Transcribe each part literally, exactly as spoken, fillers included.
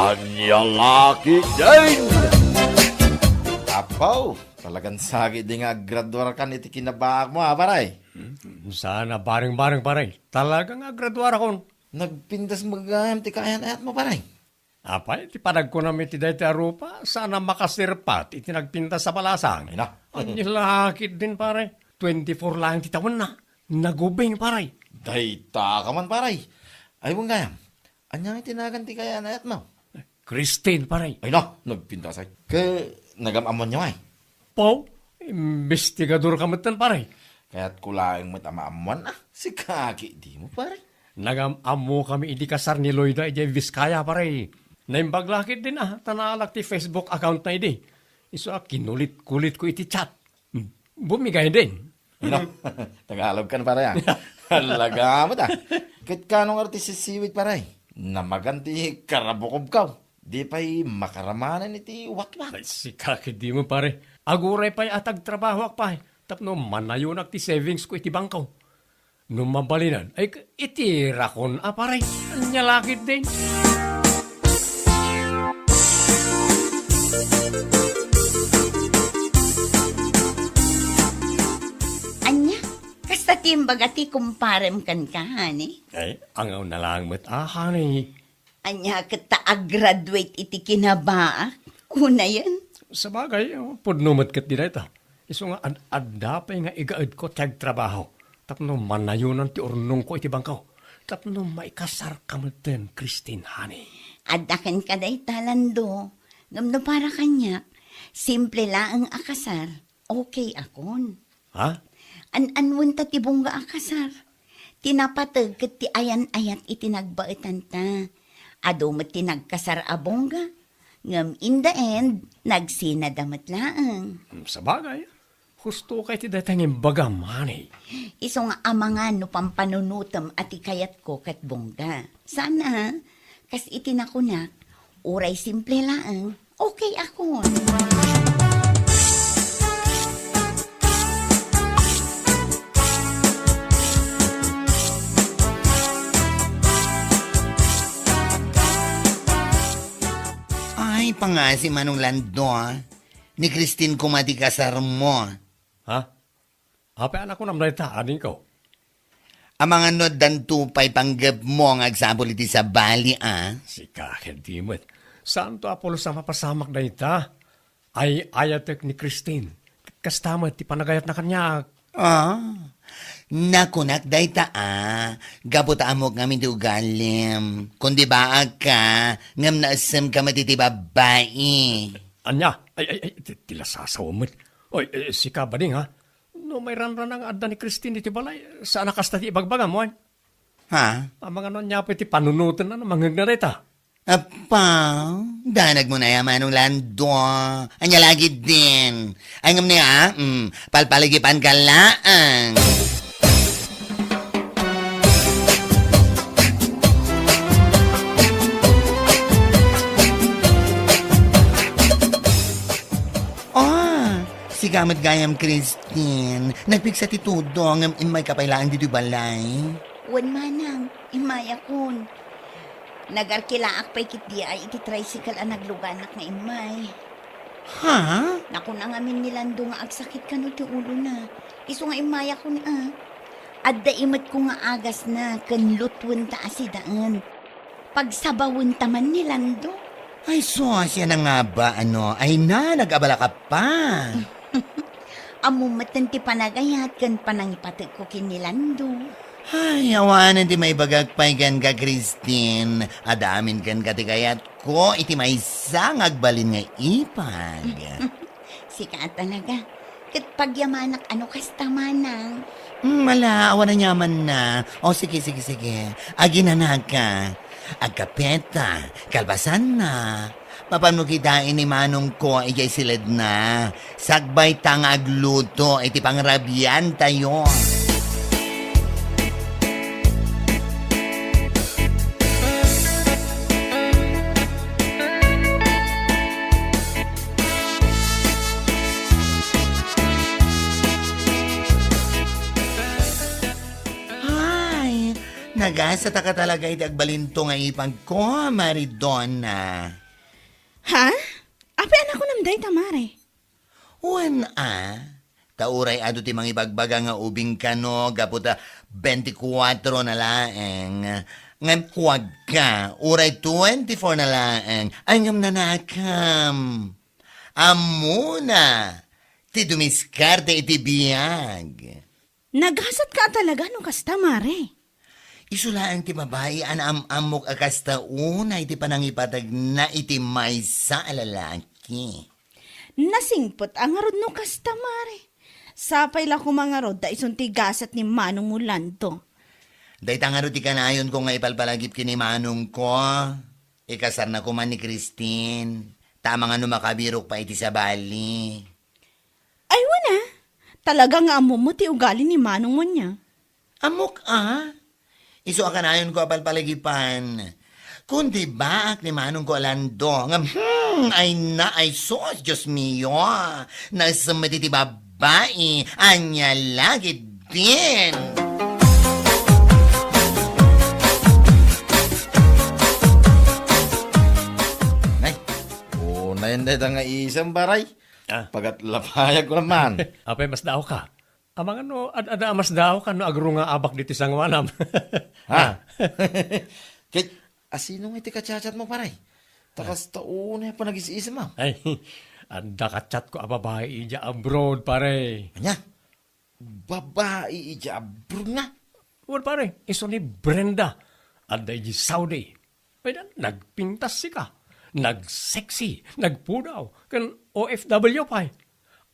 Ania la ketdin? Apo, talagan sakit di nga aggraduarkan iti kinabaak mo, a, pare. Saan a bareng-bareng, pare. Talaga nga aggraduarakon. Nagpintas met gayam ti kaayan-ayat mo, pare. Apay, ti panagkunam iti daytoy a rupa, saan a makasirpat iti nagpintas a balasang. Ay na. Ania la ketdin, pare. Twenty-four laeng ti tawenna. Nagubing, pare. Dayta ka man, pare. Ay, wen gayam. Ania nga ti nagan ti kaayan-ayat mo? Christine, pare. Ay na, nagpintasay. Ket nagam-ammoanyo, ay? Pau, imbestigador ka metten, pare. Kayatko laeng met a maammoan, a, sika ketdi mo, pare. Nagam-ammokami idi kasar ni Loida idiay Vizcaya, pare. Naimbag la ketdin, a, ta naalak ti Facebook account na idi. Isu a kinulit-kulitko iti chat. Bumigay din. Ano? Tagalog kan, pare, a. Talaga met, a. Ket kano nga ti sisiwit, pare? Namagan ti karabukobkaw. Di pay makaramanen iti watwat. Ay, sika ketdi mo, pare. Aguray pay a tagtrabahoak pay tapno manayonak ti savings ko iti bangko. No mabalinen, ay, itirakon a, pare. Ania la ketdin? Ania? Kasta ti imbaga ti kumparem kenka, honey? Ay, angawna laeng met a, honey. Ania ket ta a-graduate iti kinabaak, kunayen? Sabagay, o, pudno met ketdi dayta. Isu nga ad-adda pay nga igaedko ti agtrabaho tapno manayonan ti urnongko iti bangko. Tapno maikasarka metten, Christine, honey. Adda kenka dayta, Lando. Ngem no para kaniak, simple laeng a kasar, okay akon. Ha? An-anuen ta ti bungga a kasar. Ti napateg ket ti ayan-ayat iti nagbaetanta. Adu met ti nagkasar a bungga, ngem in the end, nagsinada met laeng. Hmm, sabagay, husto kay ti dayta nga imbagam, honey. Isu nga amangan no pampanunotem a ti kayatko ket bungga. Sana, kas iti nakunak, uray simple laeng, okay akon. Ay, pangngaasim, Manong Lando, a. Ni Christine koma ti kasarmo. Ha? Apay a nakunam dayta, adingko? Amangan no addanto pay panggepmo nga agsapul iti sabali, a? Sika ketdi met. Saanto a pulos a mapasamak dayta. Ay-ayatek ni Christine. Kasta met ti panagayatna kaniak. A? Nakunak dayta, a, gapu ta ammok ngamin ti ugalim. Kundi baagka, ngem naessemka met iti babbai. Ania? Ay, ay, ay, ti, ti lasasawem met. Oy, eh, sika, bading, ha? No mairanrana nga adda ni Christine iti balay, saan a kasta ti ibagbagam, wen? Ha? Amangan no ania pay ti panunotenna no mangngegna dayta? Appa, danagmo na ya, Manong Lando. Ania la ketdin? Ay, ngem ni, a, mm, palpaligipanka laeng. Ah, sika met gayam, Christine. Nagpigsa ti tudong, ngem immayka pay laeng ditoy balay. Wen, manang, immayakon. Nagarkilaak pay ketdi a iti tricycle a nagluganak nga immay. Ha? Nakuna ngamin ni Lando nga agsakit kano ti ulona. Isu nga immayakon, a. Adda imetko nga agasna ken lutwenta a sidaen. Pagsabawenta man ni Lando. Ay, sus, siak nga ba, ano? Ay na, nag-abala ka pa. Ammom metten ti panagayat ken panangipatekko ken ni Lando. Ay, awanen ti maibagak pay kenka, Christine. Adda amin kenka ti kayatko iti maysa nga agbalin nga ipag. Sika a talaga. Ket pagyamanak a no kasta, manang. Hmm, ala, awan aniamanna. O, sige, sige, sige. Aginanaka. Agkapeta, kalpasanna. Mapanmo kitaen ni manongko idiay siledna. Sakbayta nga agluto iti pangrabiantayo. Ay, nag Gasataka talaga iti agbalinto nga ipagko, Mari Donna. Ha? Apay a nakunam dayta, Mare? Wen a, ta uray adu ti mangibagbaga nga ubing kano gapu ta twenty-four na laeng. Ngem kuagka, uray twenty-four na laeng. Ay, ngem nanakam. Ammona ti dumiskarte iti biag. Nagasatka a talaga no kasta, Mare. Isu laeng ti babai a naam-ammok a kasta unay ti panangipatagna iti maysa a lalaki. Nasingpet a ngarud no kasta, Mare. Sapay la koma ngarud ta isun ti gasat ni Manong Orlando. Dayta ngarud ti kanayonko nga ipalpalagip ken ni Manongko. Ikasarna koma ni Christine. Ta amangan no makabirok pay iti sabali. Ay, wen a. Talaga nga ammom ti ugali ni Manong Munya. Ammok a. Isu a kanayonko a palpalagipan. Kundi baak ni Manongko a Lando nga, hmm, ay na, ay sus, Dios mio. Naisem met iti babai. Ania la ketdin. Nay, unayen dayta nga isem, pare. Ah. Pagatlapayag ko naman. Apay, masdaawka? Amangan no ad-ada a masdaawka no agrungaabak ditoy sangoanam. Ha? Ah. Ket, asino nga iti ka-chat-chat mo, pare? Ta kasta unay a panagis-isem, ah. Ay, adda ka-chat ko a babai idiay abroad, pare. Ania? Babai idiay abroad nga? Wen, pare, isu ni Brenda. Adda idiay Saudi. Ay, dan, nagpintas sika. Nag-sexy, nagpudaw, ken O F W pay.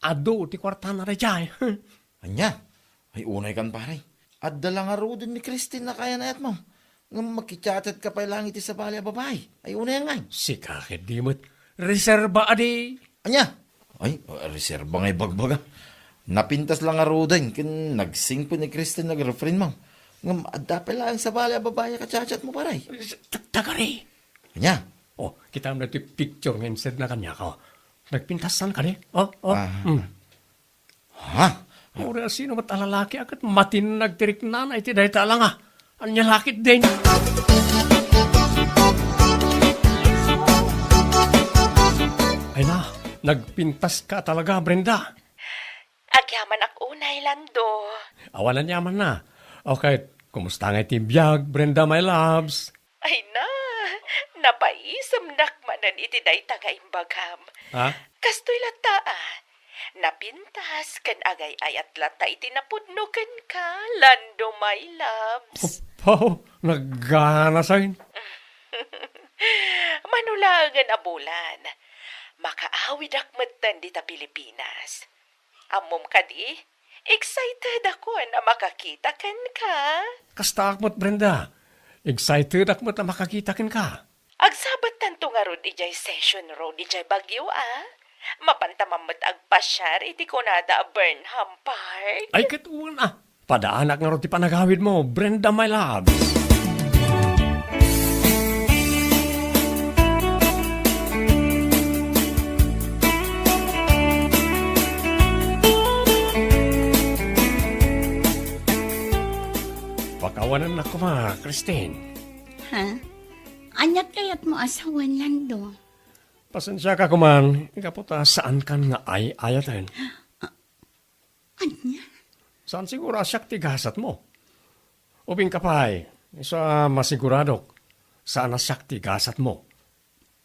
Adu ti kuartana daydiay. Ania? Ay, unay kan, pare. Adda la ngaruden ni Christine a kayan-ayatmo. Ngem makichat-chat ka pay laeng iti sabali a babai. Ay, unay ngay. Sika ketdi met. Reserba adi. Ania? Ay, reserba nga ibagbaga. Napintas la ngaruden ken nagsingpet ni Christine nga girlfriendmo. Ngem adda pay laeng sabali a babai a ka-chat-chat mo, pare. Ta-, tagari. Ania? Oh, kitam daytoy picture nga insedna kaniak, oh. Nagpintasan kadi? Oh, oh. Ah. Hmm. Ha? Uray asino met a lalaki a ket matinnag ti riknana iti dayta a langa. Ania la ketdin? Ay na, nagpintas ka talaga, Brenda. Agyamanak unay, Lando. Awan aniamanna. Okay, kumusta ngay ti biag, Brenda, my loves? Ay na, napaisemnak manen iti dayta nga imbagam. Ha? Kastoy latta, ah. Napintas ken agay-ayat latta iti napudno kenka, Lando, my loves. Apo, nagganasen. Mano laengen a bulan, makaawidak metten dita Pilipinas. Ammom kadi, excited akon a makakita kenka. Kastaak met, Brenda. Excited ak met a makakita kenka. Agsabattanto ngarud idiay Session Road idiay Baguio, a? Mapanta man met agpasiar iti kunada a Burnham Park. Ay, ket wen, a. Padaanak ngarud ti panagawidmo, Brenda, my loves. Pakawanennak koma, Christine. Ha? Ania ti kayatmo a sawen, Lando? Pasensiaka koman, gapu ta saankan nga ay-ayaten. Ania? Saan siguro a siak ti gasatmo? Ubingka pay, isu a masiguradok, saan a siak ti gasatmo.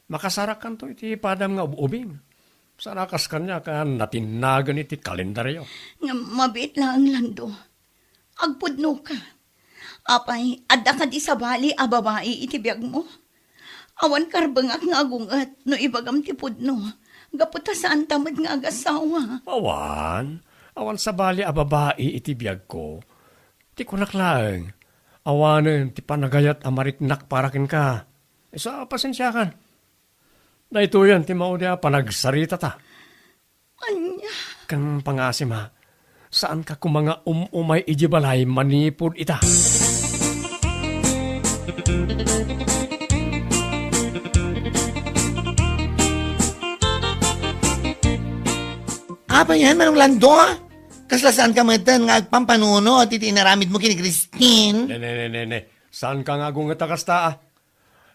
Makasarakanto iti padam nga ub-ubing. Saan a kas kaniak a natinnagen iti kalendario. Ngem mabiit laeng, Lando. Agpudnoka. Apay, adda kadi sabali a babai iti biagmo? Awan karbengak nga agunget no ibagam ti pudno, gapu ta saanta met nga agasawa. Awan. Awan sabali a babai iti biagko. Ti kunak laeng, awanen ti panagayat a mariknak para kenka. Isu a pasensiakan. Daytoyen ti maudi a panagsaritata. Ania? Ken pangasim, ha? Saanka koma nga um-umay idiay balay manipud ita. Apay yan, Manong Lando? Kasla saanka metten nga agpampanunot iti inaramidmo ken ni Christine? Ne, ne, ne, ne, ne. Saanka nga agunget a kasta, a?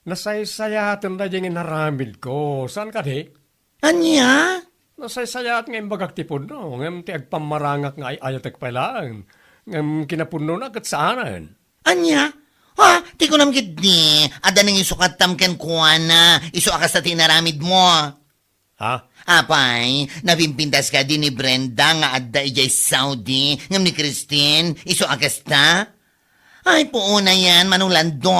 Nasaysayaaten daydiay nga inaramidko. Saan kadi? Ania? Nasaysayaat nga imbagak ti pudno, ngem ti agpammarangak nga ay-ayatek pay laeng, ngem kinapudnona ket saanen. Ania? Ha? Ti kunam ketdi, adda nangisukatam kenkuana, isu a kasta ti inaramidmo. Ha? Apay, napimpintas kadi ni Brenda nga adda idiay Saudi, ngem ni Christine, isu a kasta? Ay, puonayen, Manong Lando.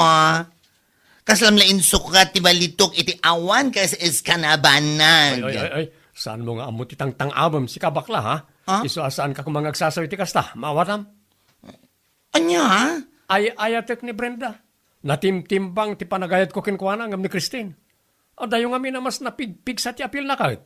Kaslam la insukat ti balitok iti awan kas-, kas-, kanabanag. Ay, ay, ay, ay. Saanmo nga ammo ti tangtang-awem, sika bakla, ha? Ha? Isu a saanka koma nga agsasaw iti kasta, maawatam? Ania? Ay-ayatek ni Brenda. Natimtimbang ti panagayatko kenkuana ngem ni Christine. Adayo ngamin a mas napigpigsa ti apilna ket.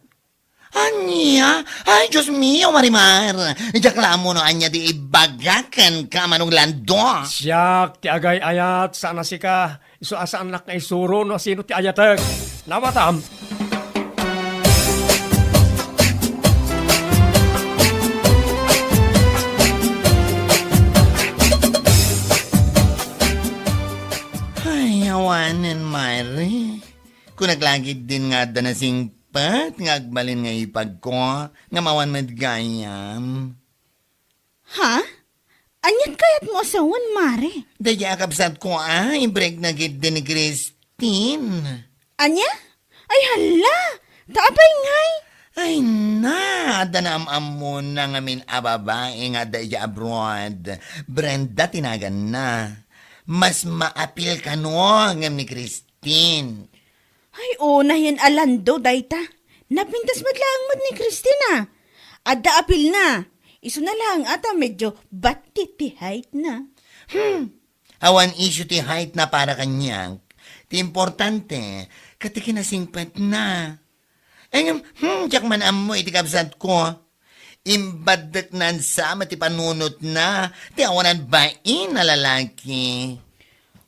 Ania? Ay, Dios mio, Marimar! Diak la ammo no ania ti ibaga kenka, Manong Lando. Siak ti agay-ayat, saan a sika. Isu a saannak nga isuro no sino ti ayatek. Nawatam. Ay, awanen, Mare. Kunak la ketdin nga adda nasingpet nga agbalin nga ipagko, ngem awan met gayam. Ha? Anian kayatmo a sawen, Mare? Daydiay a kabsatko a, imbrekna ketdi ni Christine. Ania? Ay, hala! Ta apay ngay? Ay na, adda naam-ammona ngamin a babai nga adda idiay abroad. Brenda ti naganna. Mas maapil kano ngem ni Christine. Ay, unayen a Lando dayta. Napintas met laeng met ni Christine a. Adda apilna. Isuna laeng a ta medyo batti ti height na. Hmm. Awan issue ti height na para kaniak. Ti importante, ket ti kinasingpetna. Ngem, hmm, diak man ammo iti kabsatko. Imbaddeknan sa met ti panunotna, ti awanan bain a lalaki.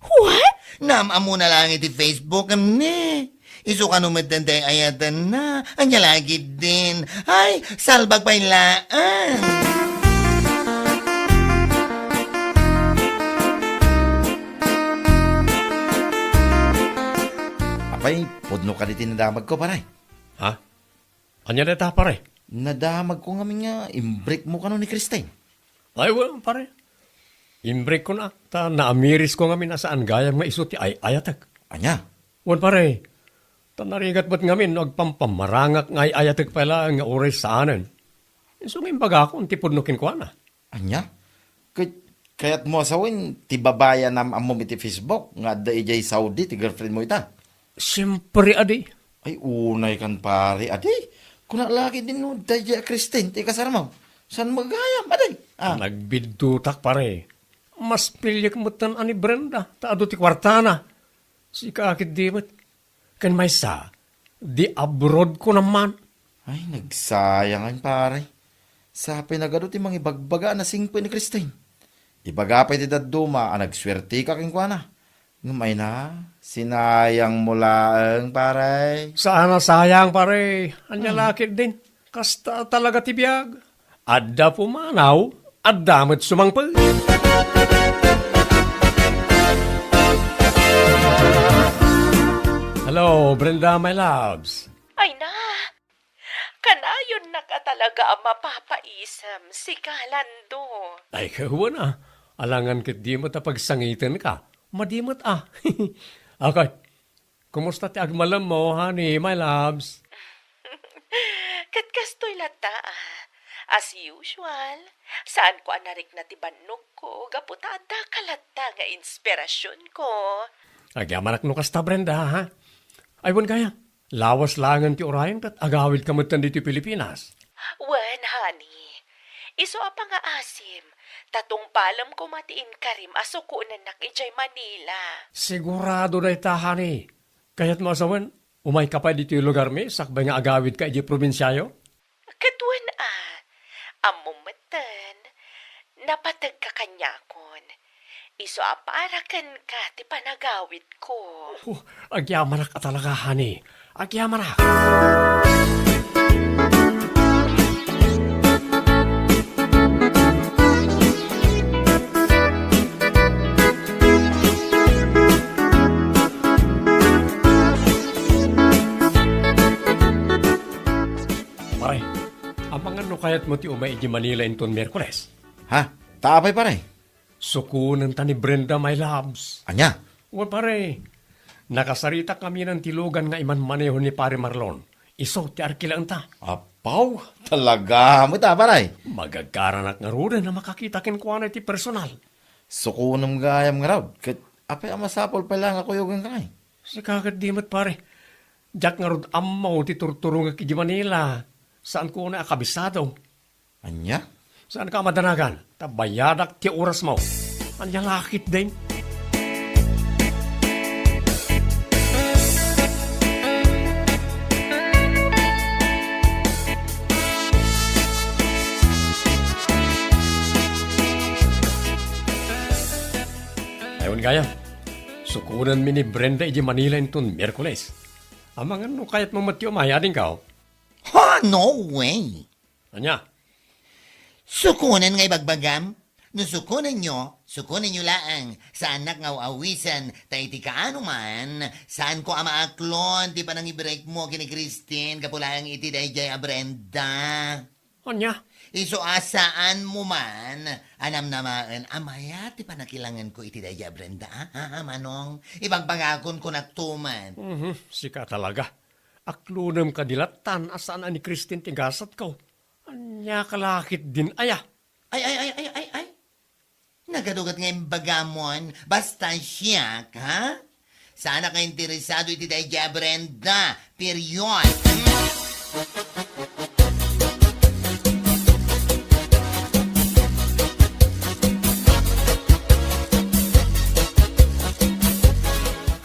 What? Naam-ammona laeng iti Facebook, ngem ne. Isu kano met ti ay-ayatenna. Ania la ketdin. Ay, salbag pay laeng. Apay, pudno kadi ti nadamagko, pare? Ha? Ania dayta, pare? Nadamagko ngamin nga imbrekmo kano ni Christine. Ay, wen, pare. Imbrekko na, ta naamirisko ngamin a saan gayam nga isu ti ay-ayatek. Ania? Wen, pare. Ta narigat met ngamin no agpampamarangak nga ay-ayatek pay laeng nga uray saanen. Isu nga imbagakon ti pudno kenkuana. Ania? Ket kayatmo a sawen ti babai a naam-ammom iti Facebook nga adda idiay Saudi ti girlfriendmo ita? Siempre, adi. Ay, unay kan pare, adi. Kuna la ketdin no daydiay a Christine ti kasarmo. Saan met gayam, adi? Ah. Nagbiddutak, pare. Mas piliek metten a ni Brenda, ta adu ti kuartana. Sika ketdi met. Ken maysa, di abroad ko naman. Ay, nagsayang, pare. Sapay nagadu ti mangibagbaga a nasingpet ni Christine. Ibaga pay ti dadduma a nagsuerteka kenkuana. Ngem ay na, sinayangmo laeng, pare. Saan a sayang, pare. Ania la ketdin. Kasta talaga ti biag. Adda pumanaw, adda met sumangpet. Hello, Brenda, my loves. Ay na, kanayonnak a talaga a mapapaisem, sika, Lando. Ay, kawan a. Alangan ketdi met a pagsangitenka. Madi met a. Okay. Kumusta ti agmalemmo, honey, my loves? Ket kastoy latta, ah. As usual, saanko a narikna ti bannogko gapu ta addaka latta nga inspirasionko. Agyamanak no kasta, Brenda, ha? Ay, wen gayam, lawas laengen ti urayen ket agawidka metten ditoy Pilipinas. Wen, honey. Isu a pangaasim, ta tungpalem koma ti inkarim a sukonennak idiay Manila. Sigurado dayta, honey. Kayatmo a sawen, umayka pay ditoy lugarmi sakbay nga agawidka idiay probinsiayo? Ket wen a, ammom metten, napategka kaniakon. Isu a para kenka ti panagawidko. Oh, agyamanak a talaga, honey. Agyamanak. No kayatmo ti umay iti Manila inton Miyerkules? Ha? Ta apay, pare? Sukonenta ni Brenda, my loves. Ania? Wen, pare, nakasaritak amin ti lugan nga imanmaneho ni Pare Marlon. Isu ti arkilaenta. Apaw, talaga met a, pare? Magagaranak ngaruden a makakita kenkuana iti personal. Sukonem gayam ngarud, ket apay a masapul pay laeng a kuyogenka ngay? Sika ket di met, pare. Diak ngarud ammo ti turturongek iti Manila. Saanko unay a kabisado. Ania? Saanka a madanagan, ta bayadak ti orasmo. Ania la ketdin? Ay, wen gayam, sukonenmi ni Brenda iti Manila inton Miyerkules. Amangan no kayatmo met ti umay, adingko. Ha, no way! Ania? Sukonen nga ibagbagam? No sukonenyo, sukonenyo laeng. Saannak nga aw-awisen, ta iti kaano man, saanko a maaklon ti panangibrekmo ken ni Christine gapu laeng iti daydiay a Brenda. Ania? Isu a saanmo man a namnamaen a mayat ti panakilangenko iti daydiay a Brenda, a? Ha, ha, Manong? Ibagbagakon kunakto met. Mhm, sika talaga. Aklonem kadi lattan a saan a ni Christine ti gasatko. Ania ka la ketdin aya? Ay, ay, ay, ay, ay, ay. Nagadugat nga imbagamon, basta siak, ha? Saanak nga interesado iti daydiay a Brenda. Period.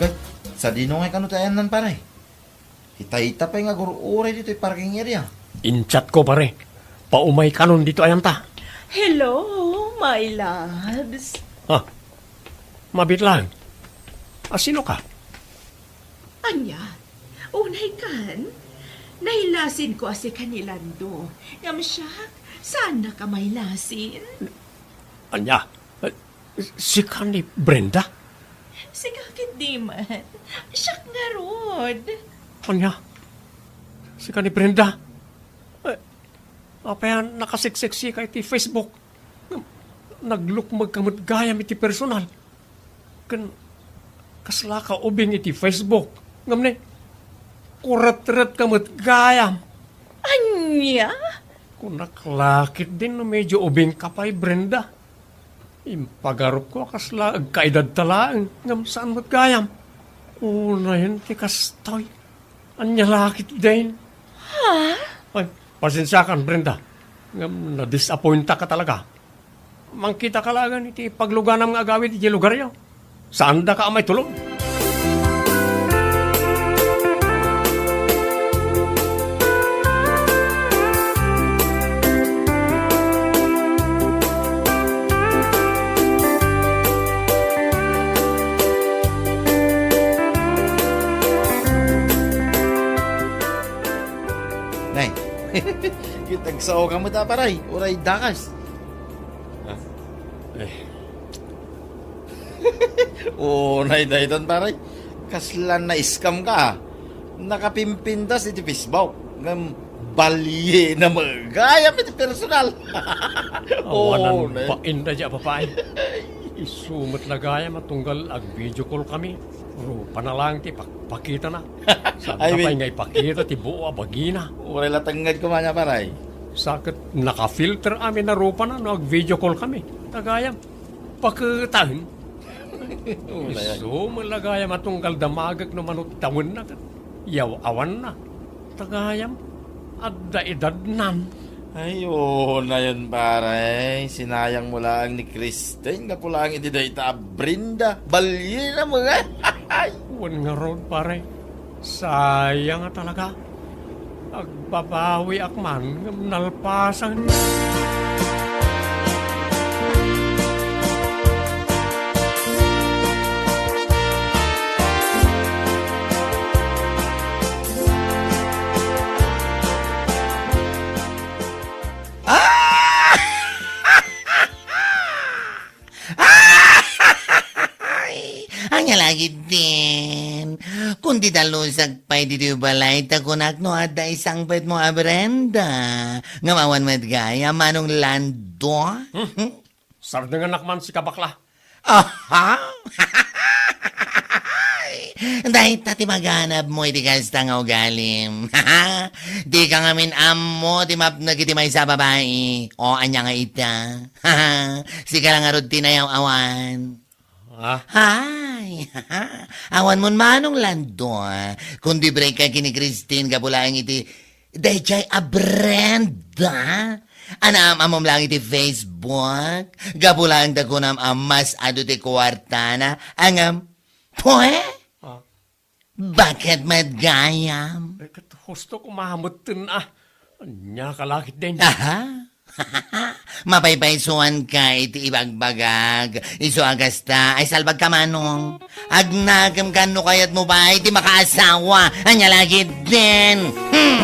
Ket, sadino ngay kano ti ayanna, pare? Itay ta pay nga agur-uray ditoy parking area. In-chatko, pare. Paumay kanon ditoy ayanta. Hello, my loves. Ha? Mabiit laeng. A, sinoka? Ania? Unay kan? Nailasinko a sika ni Lando. Ngem siak, saannak a mailasin? Ania? Eh, sika ni Brenda? Sika ketdi met. Siak ngarud. Ania? Sika ni Brenda? Eh, apay a nakaseksiksika iti Facebook? Naglukmegka met gayam iti personal. Ken kaslaka ubing iti Facebook. Ngem ne, kuretretka met gayam. Ania? Kunak la ketdin no medyo ubingka pay, Brenda. Impagarupko a kasla agkaedadta laeng, ngem saan met gayam. Unayen ti kastoy. Ania la ketdin? Ha? Ay, pasensiakan, Brenda. Ngem nadisappointaka talaga. Mangkitaka laengen iti pagluganam nga agawid iti lugaryo. Saandaka a maitulod. Nay, kitag sao ka met a, paray, uray dakas. Ah, eh. Unay daytan, paray. Kasla na-scam-ka. Nakapimpintas iti Facebook. Ngem baliena met gayam iti personal. Awanan bain daydiay a babai. Isu met la gayam a tunggal ag-video call kami. Rupana laeng ti pakpakitana. Saan pay nga ipakita ti buo a bagina. Uray la tengnged koma nia, paray. Sa ket naka-filter amin a rupana no ag-video call kami. Ta gayam, paketaen. Isu met la gayam a tunggal damagek no mano ti tawenna ket yaw-awanna. Ta gayam, adda edadnan. Ay, unayen, pare. Sinayangmo laeng ni Kristen gapu laeng iti dayta a Brenda. Baliena met. Ay. Wen ngarud, pare. Sayang a talaga. Agbabawiak man ngem nalpasen. Ah! Ay, ania la ketdin? Kundi Dalusak pay ditoy balay, ta kunak no adda isangpetmo a Brenda. Ngem awan met gayam, Manong Lando. Hmm? Sardenganak man sika, bakla. Aha! Dayta ti maganabmo iti kasta nga ugalim. Dika ngamin ammo ti mapnek iti maysa a babai. O, ania nga ita? Sika la ngarud ti nayaw-awan. Ah? Ay, awanmon, Manong Lando. Kun di break ka ken ni Christine, gapu laeng iti dayjay a Brenda. Anaam-ammom laeng iti Facebook. Gapu laeng ta kunam a mas adu ti kuartana. Ngem, pwe? Ah. Baket met gayam. Eh, ket husto ko mametten, ah. Ania ka la ketdin? Aha. Mapaypaysuanka iti ibagbagak. Isu a kasta, ay salbagka, Manong. Agnakem ka no kayatmo pay ti makaasawa. Ania la ketdin? Hmm.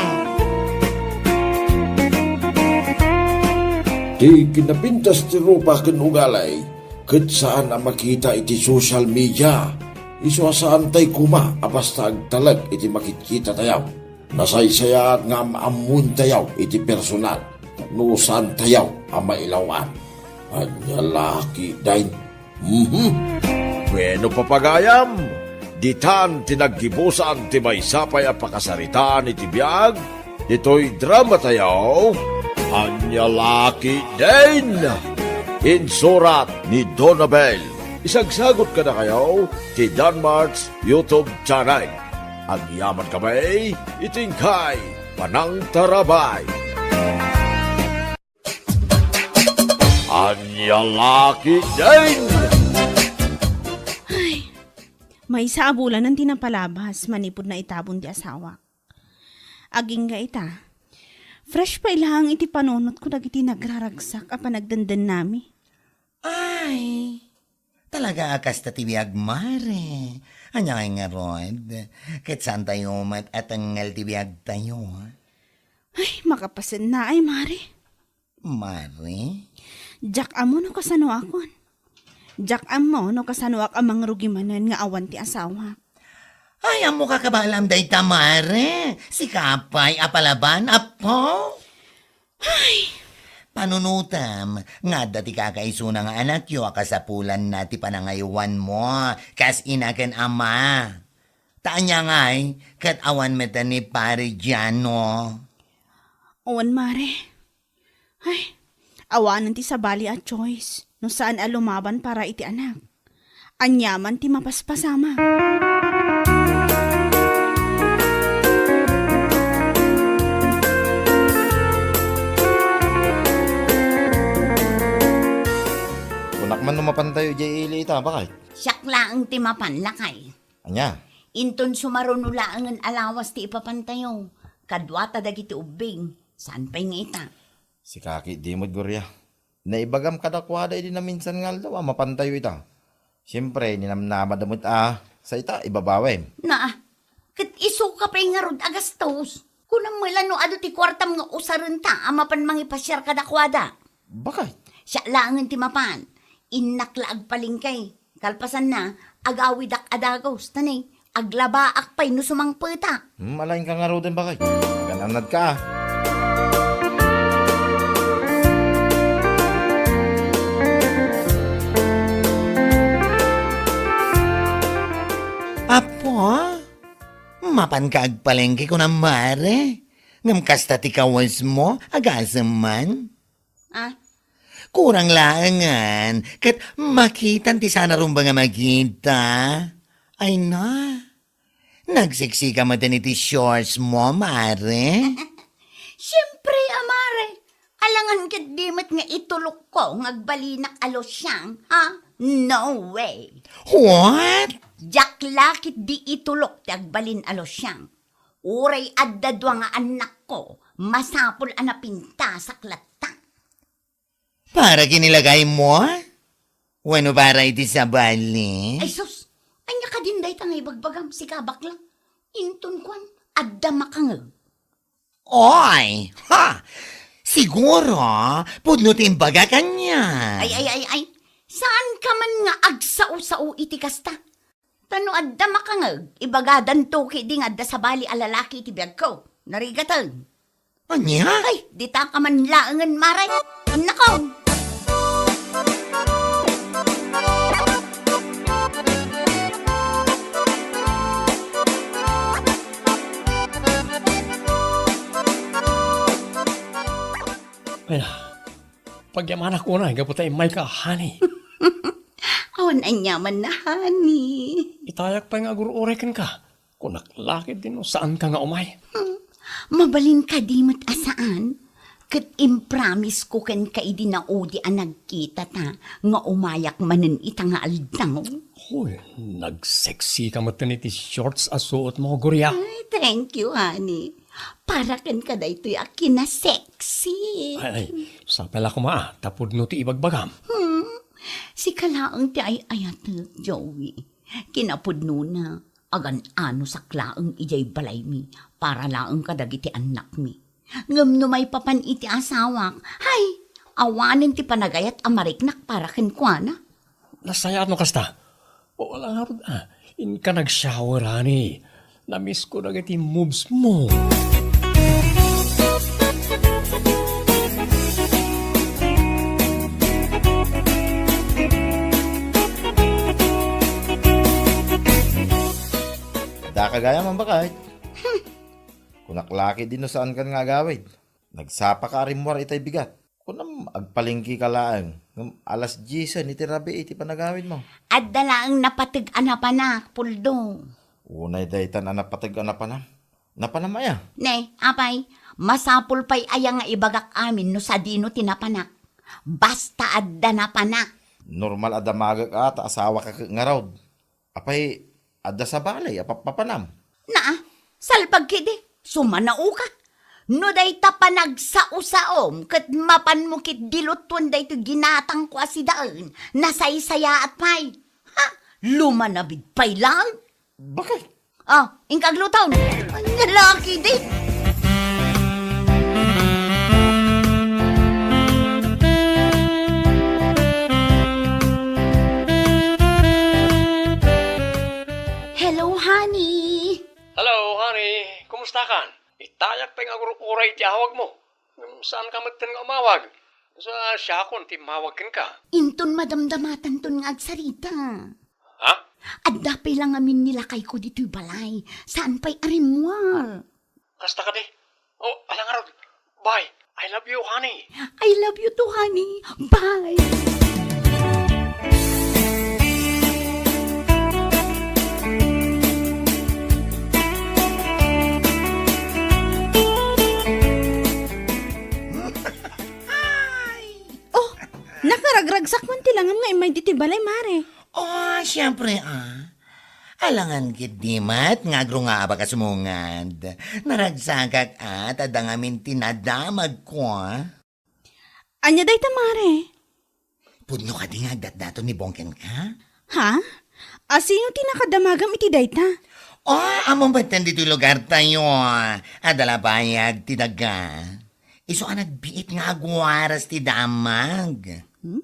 Ti kinapintas ti rupa ken ugali ket saan a makita iti social media. Isu a saantay koma a basta agtalek iti makitkitatayo. Nasaysayaat nga am-ammoentayo iti personal no saantayo a mailaw-an. Ania la ketdin? Mhm. Bueno, papagayam, ditan ti naggibusan ti maysa pay a pakasaritaan iti biag ditoy dramatayo, Ania la ketdin? Insurat ni Donabel. Isagsagot kadakayo ti Danmart's YouTube channel. Agyaman kami iti inkay panangtarabay. Ania la ketdin? Ay, maysa a bulanen ti napalabas manipud naitabon ti asawak. Agingga ita, fresh pay laeng iti panunotko dagiti nagraragsak a panagdendennami. Ay, talaga a kasta ti biag, mare. Ania ngay ngarud? Ket saantayo met a tengngel ti biagtayo. Ay, makapasennaay, mare. Mare? Diak ammo no kasanoakon. Diak ammo no kasanoak a mangrugi manen nga awan ti asawak. Ay, ammoka kabaalam dayta, mare. Sika pay a palaban, apo? Ay! Panunotem nga adda ti kakaisuna nga anakyo a kasapulanna ti panangaywanmo kas ina ken ama. Ta ania ngay, ket awan met ni Pare Giano? Wen, mare. Ay, awanen ti sabali a choice no saan a lumaban para iti anak. Aniaman ti mapaspasamak. Kunak man no mapantayo idiay ili ita, bakay? Siak laeng ti mapan, lakay. Ania? Inton sumaruno laengen a lawas ti ipapantayo, kaduata dagiti ubbing, saan pay nga ita. Sika ketdi met, Gloria. Naibagam kadakuada idi naminsan nga aldaw a mapantayo ita. Siempre, ninamnamada met a sa ita, ibabawem. Naa, ket isuka pay ngarud a gastos. Kunam met la no adu ti kuartam nga usarenta a mapan mangipasiar kadakuada. Bakay? Siak laengen ti mapan. Innak la agpalengke. Kalpasanna, agawidak a dagus, ta ni, aglabaak pay no sumangpetak. Hmm, alaenka ngaruden, bakay. Agan-annadka, a. Apo, mapanka agpalengke kunam, mare? Ngem kasta ti kawesmo, agasem man? Ah? Kurang laengen, ket makitam ti saan a rumbeng a makita. Ay na, nagsiksika met iti shortsmo, mare? Siempre a, mare. Alangan ketdi met nga itulokko nga agbalinak a losyang, ha? No way. What? Diak la ketdi itulok ti agbalin a losyang. Uray adda dua nga annakko, masapul a napintasak latta. Para kinilagaymo? Wenno para iti sabali? Ay sus! Ania kadin dayta nga ibagbagam, sika bakla? Inton kuan, adda makangeg. Oy! Ha! Siguro, pudno ti imbagak ania. Ay, ay, ay, ay. Saanka man nga agsao-sao iti kasta? Ta no adda makangeg, ibagadanto ketdi nga adda sabali a lalaki iti biagko. Narigaten. Ania? Ay, dita ka man laengen, mare. Nako! Ay, pagyamanak unay gapu ta immayka, honey. Awan aniamanna, honey. Itayak pay nga agur-uray kenka. Kunak la ketdi no saanka nga umay. Hmm. Mabalin kadi met a saan? Ket impromise ko kenka idi naudi a nagkitata nga umayak manen ita nga aldaw. Hoy, nagsexy ka metten iti shorts a suotmo, Gloria. Ay, thank you, honey. Para kenka daytoy a kinasexy. Ay, ay, sapay la koma, ta pudno ti ibagbagam. Hmm. Sika laeng ti ay-ayatek, Joey. Kinapudnona, agan-anosak laeng idiay balaymi para laeng kadagiti annakmi. Ngem no maipapan iti asawak, hay, awanen ti panagayat a mariknak para kenkuana. Nasayaat no kasta. O, ala ngarud, ah, inka nag-shower, honey. Namiss ko dagiti moves mo. Adda ka gayam, Ma'am Bakay? Hmm. Kunak la ketdi no saankan nga agawid. Nagsapaka a rimmuar itay bigat. Kunam, agpalengke ka laeng. Ngem alas diesen iti rabii iti panagawidmo. Adda laeng napateg a napanak, Puldo. Unay daytan a napateg a napanam. Napanam aya? Ne, apay, masapul pay aya nga ibagak amin no sadino ti napanak? Basta adda napanak. Normal a damagek a ta asawaka ket ngarud. Apay, adda sabali a pappapanam? Naa, salpag ketdi, sumanaoka. No dayta panagsao-saom ket mapanmo ketdi lutuen daytoy ginatangko a sidaen, nasaysayaat pay. Ha? Lumanabid pay laeng? Bakit? Ah, inka agluton. Ania la ketdi? Hello, honey. Hello, honey. Kumustakan? Itayak pay nga agur-uray iti awagmo. Ngem saanka metten nga umawag. Sa siakon ti immawag kenka. Inton madamdamatanton nga agsarita. Ha? Adda pay la ngamin ni lakayko ditoy balay. Saan pay a rimmuar? Kasta kadi? Oh, ala ngarud. Bye. I love you, honey. I love you too, honey. Bye. Oh, nakaragragsak man ti langam nga immay ditoy balay, mare. Oh, siempre, ah. Alangan ketdi met nga agrungaabak a sumungad. Naragsakak, ah, ta adda ngamin ti nadamagko, ah. Ania dayta, mare? Pudno kadi nga agdatdaton ni Bong kenka? Ha? A, sino ti nakadamagam iti dayta? Oh, ammom metten ditoy lugartayo. Adda la bayag ti daga. Isu a nagbiit nga agwaras ti damag. Hmm?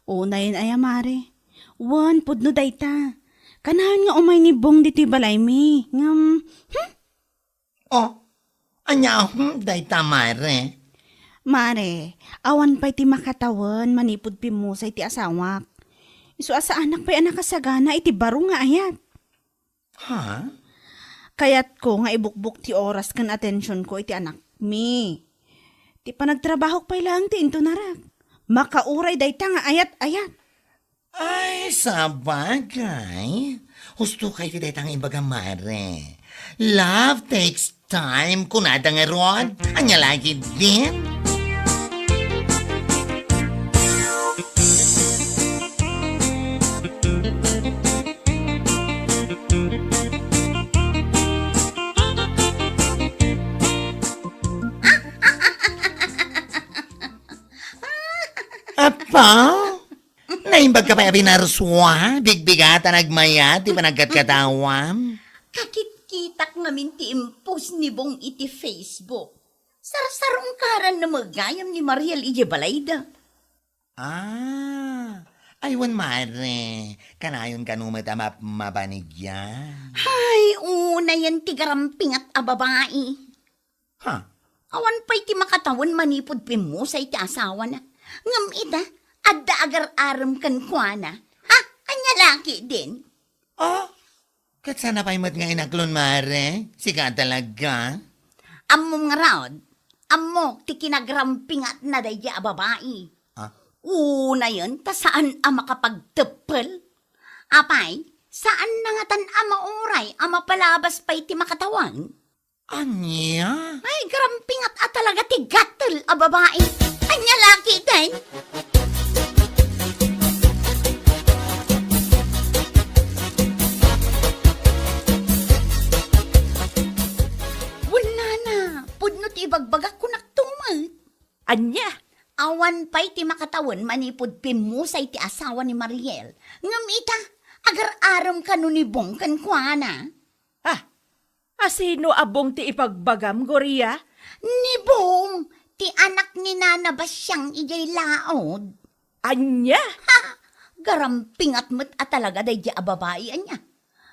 Unayen aya, mare. Wen, pudno dayta. Kanayon nga umay ni Bong ditoy balaymi. Ngem, hmm? Oh, ania, hmm, dayta, mare? Mare, awan pay ti makatawen manipud pimmusay ti asawak. Isu a saanak pay a nakasagana iti baro nga ayat. Ha? Kayatko nga ibukbok ti oras ken atensionko iti anakmi. Ti panagtrabahok pay laeng ti intunarak. Makauray dayta nga ayat-ayat. Ay, sabagay. Husto kay ti dayta nga ibaga, mare. Love takes time, kunada ngarud. Ania lagi din? Apa? Naimbag ka pay a binarsua? Bigbigatan agmayat ti panagkatkatawam? Kakitkitak ngamin ti impos ni Bong iti Facebook. Sarsarungkaran na met gayam ni Mariel idiay balayda. Ah, Ay, wen, mare, kanayon kano met a map-, mabanigyan. Hay, unayen ti garampingat a babai. Ha? Awan pay ti makatawen manipud pimmusay ti asawana. Ngem ita, adda agar-arem kenkuana. Ha? Ania la ketdin? Ah, ket saan pay met nga inaklon, mare? Sika talaga? Ammom ngarud, ammok ti kinagarampingatna daydi a babai. Ah? Unayen ta saan a makapagteppel. Apay, saanna ngatan a mauray a mapalabas pay ti makatawen? Ania? Ay, garampingat a talaga ti gatel a babai. Ania la ketdin? Wen, nana, pudno ti ibagbagak, kunak tumet. Ania? Awan pay ti makatawen manipud pimmusay ti asawa ni Mariel. Ngem ita, agar-arem kano ni Bong kenkuana. Ah, a sino a Bong ti ibagbagam, Gloria? Ni Bong, ti anak ni Nana Basiang idiay laod. Ania? Ha! Garampingat met a talaga daydi a babai, ania?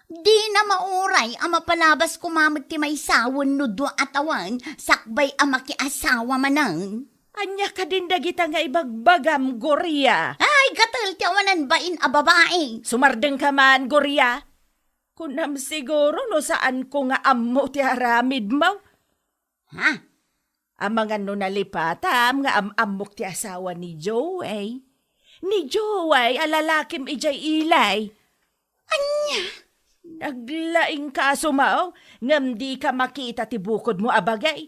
Dina mauray a mapalabas koma met ti maysa wenno dua a tawen sakbay a makiasawa manen. Ania kadin dagita nga ibagbagam, Gloria? Ay, gatel ti awanan bain a babai. Sumardengka man, Gloria. Kunam siguro no saanko nga ammo ti aramidmo. Ha? Amangan no nalipatam nga am-ammok ti asawa ni Joey. Ni Joey a lalakim idiay ilay. Ania? Naglaingka sumaw, ngem dika makita ti bukodmo a bagay.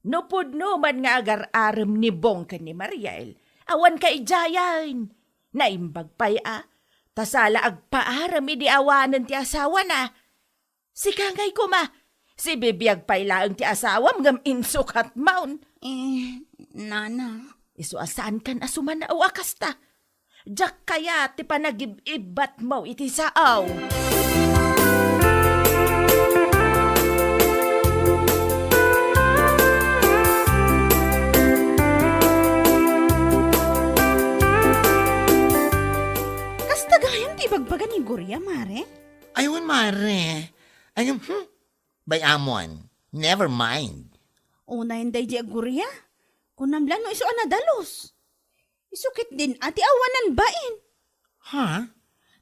No pudno man nga agar-arem ni Bong ken ni Mariel, awanka idiayen. Naimbag pay a, ta sala agpaarem idi awanen ti asawana. Sika ngay koma, sibibiag pay laeng ti asawam ngem insukatmon. Eh, nana. Isu a saankan a sumanaw a kasta. Diak kayat ti panagib-ibbatmo iti sao. Kasta gayam ti ibagbaga ni Gloria, mare? Ay, wen, mare. Ay, hmm, bay-amon. Never mind. Unayen daydi a Gloria. Kunam la no isu a nadalus. Isu ketdin a ti awanan bain. Ha?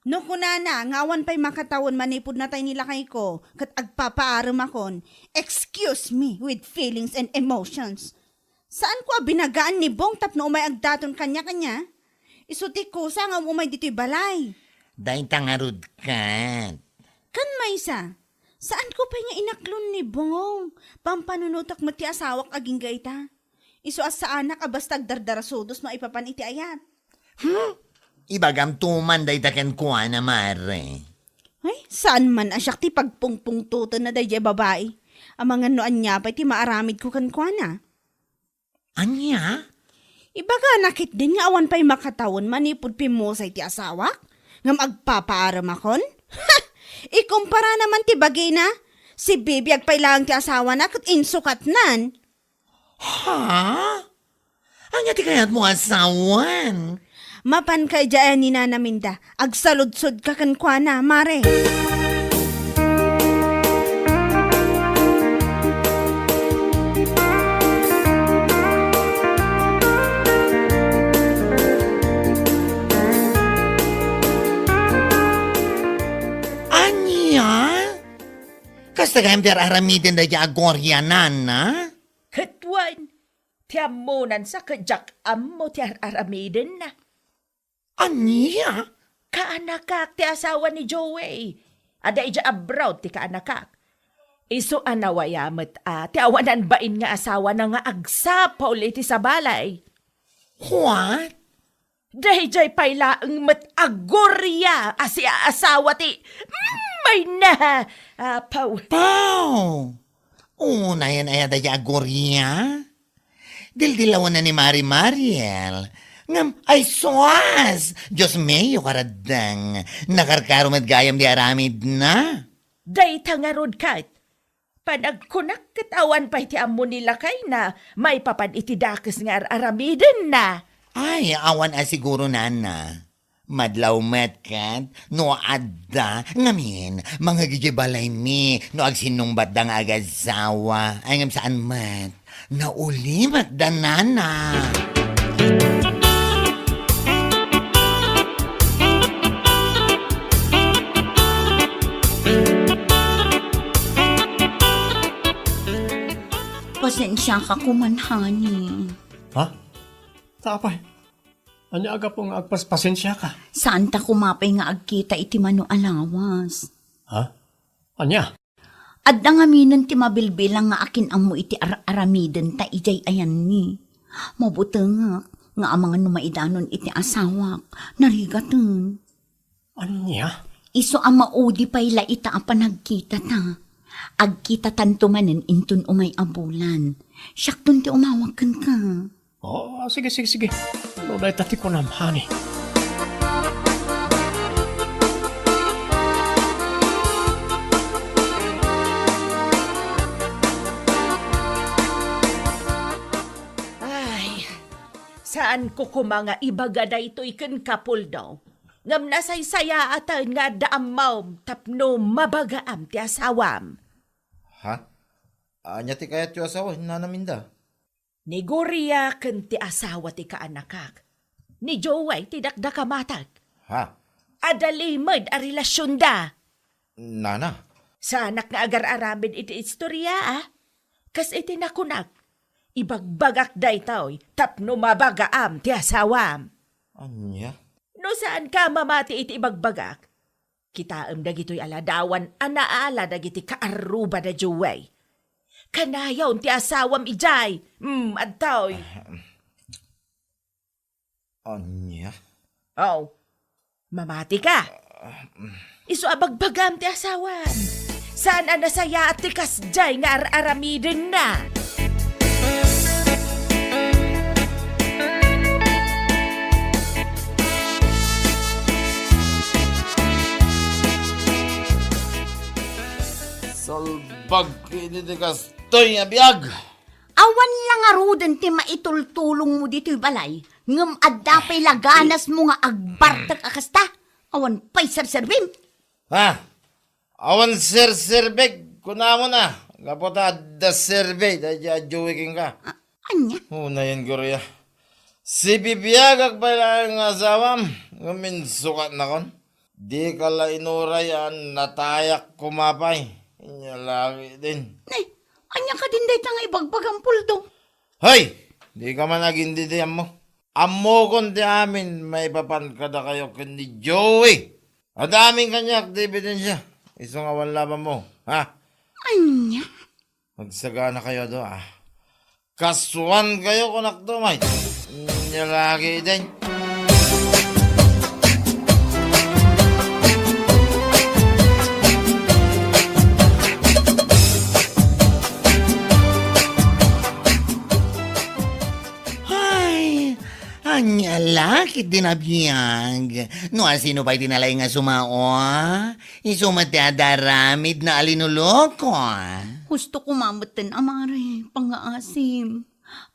No kunana nga awan pay makatawen manipud natay ni lakayko ket agpapaaremakon, excuse me with feelings and emotions. Saanko a binagaan ni Bong tapno umay agdaton kaniak, ania? Isu ti kusa nga um-umay ditoy balay. Dayta ngarud ket. Ken maysa, saanko pay nga inaklon ni Bong. Pampanunotek met ti asawak agingga ita. Isu a saanak a basta agdardarasudos maipapan iti ayat. Hmm? Ibagamto man dayta kenkuana, mare. Ay, saan man a siak ti pagpungpungtotenna daydiay babai. Amangan no ania pay ti maaramidko kenkuana. Ania? Ibagana ketdin nga awan pay makatawen manipud pimmusay ti asawak? Ngem agpapaaremakon? Ha! Ikumpara naman ti bagina. Sibibiag pay laeng ti asawana ket insukatnan. Ha? Ania ti kayatmo a sawen? Mapanka idiay ni Nana Minda. Agsaludsodka kenkuana, mare. Ania? Kasta gayam ti ar-aramiden daydi a Gloria, nana? Ket wen, ti ammonan sa ket diak ammo ti ar-aramidenna. Ania? Kaanakak ti asawa ni Joey. Adda idiay abroad ti kaanakak. Isu a nawaya met a ti awanan bain nga asawana nga agsapul iti sabalay. What? Daydiay pay laeng met a Gloria a siaasawa ti, mm, mayna, apaw. Paw! Unayen aya daydiay a Gloria? Dildilawenna ni Mari Mariel. Ngem, ay sus! Dios mio, karaddeng. Nakarkaro met gayam di aramidna. Dayta ngarud ket, panagkunak ket awan pay ti ammo ni lakayna maipapan iti dakes nga ar-aramidenna. Ay, awan a siguro, nana. Madlaw met ket, no adda, ngamin, mangngeg idiay balaymi, no agsinnungbatda nga agasawa. Ay, ngem saan met. Nauli met da nana. Pasensiaka koman, honey. Ha? Ta apay? Ania a gapu nga agpaspasensiaka? Saanta koma pay nga agkita iti mano a lawas. Ha? Ania? Adda ngaminen ti mabilbilang nga akin-ammo iti ar-aramidenta idiay ayanni. Mabutengak nga amangan no maidanon iti asawak, narigaten. Ania? Isu a maudi pay la ita a panagkitata. Agkitatanto manen inton umay a bulan. Siakton ti umawag kenka. Oh, sige, sige, sige. No dayta ti kunam, honey. Ay, saanko koma nga ibaga daytoy kenka, Poldo. Ngem nasaysayaaten nga adda ammom tapno mabagaam ti asawam. Ha? Ania ti kayatyo a sawen, Nana Minda? Ni Gloria ken ti asawa ti kaanakak. Ni Joey ti dakdakamatek. Ha? Adda limed a relasionda. Nana? Saanak nga agar-aramid iti istoria, a? Kas iti nakunak, ibagbagak daytoy tapno mabagaam ti asawam. Ania? No saanka mamati iti ibagbagak, kitaem dagitoy a ladawan a naala dagiti kaarrubada Joey. Kanayon ti asawam idiay. Mm, adtoy. Ahem. Ania? Oh, mamatika. Isu a bagbagam ti asawam. Saan a nasayaat ti kasdiay nga ar-aramidenna. Salbag iti ti kastoy a biag. Awan la ngaruden ti maitultulongmo ditoy balay, ngem adda pay la ganasmo nga agbartek a kasta. Awan pay serserbim. Ha? Awan serserbek, kunamon a, gapu ta adda serbi daydi a Joey kenka. A-, ania? Unayen, Gloria. Sibibiagak pay laeng nga asawam, ngem insukatnakon. Dika la inuray a natayak koma pay. Inya lagi din. Ne, ania kadin dayta nga ibagbagam, Poldo? Hoy! Dika man agindidi, ammo. Ammokon ti amin maipapan kadakayo ken ni Joey. Adda amin kaniak ti ebidensya. Isu nga awan labanmo, ha? Ania? Agsaganakayo a dua, a. Kasuankayo, kunakto, may. Nya lagi, day. Ay, ania la ket din a biag. No asino pay ti nalaing a sumao? Isu met ti adda aramidna a linuloko. Husto koma metten a mare, pangngaasim.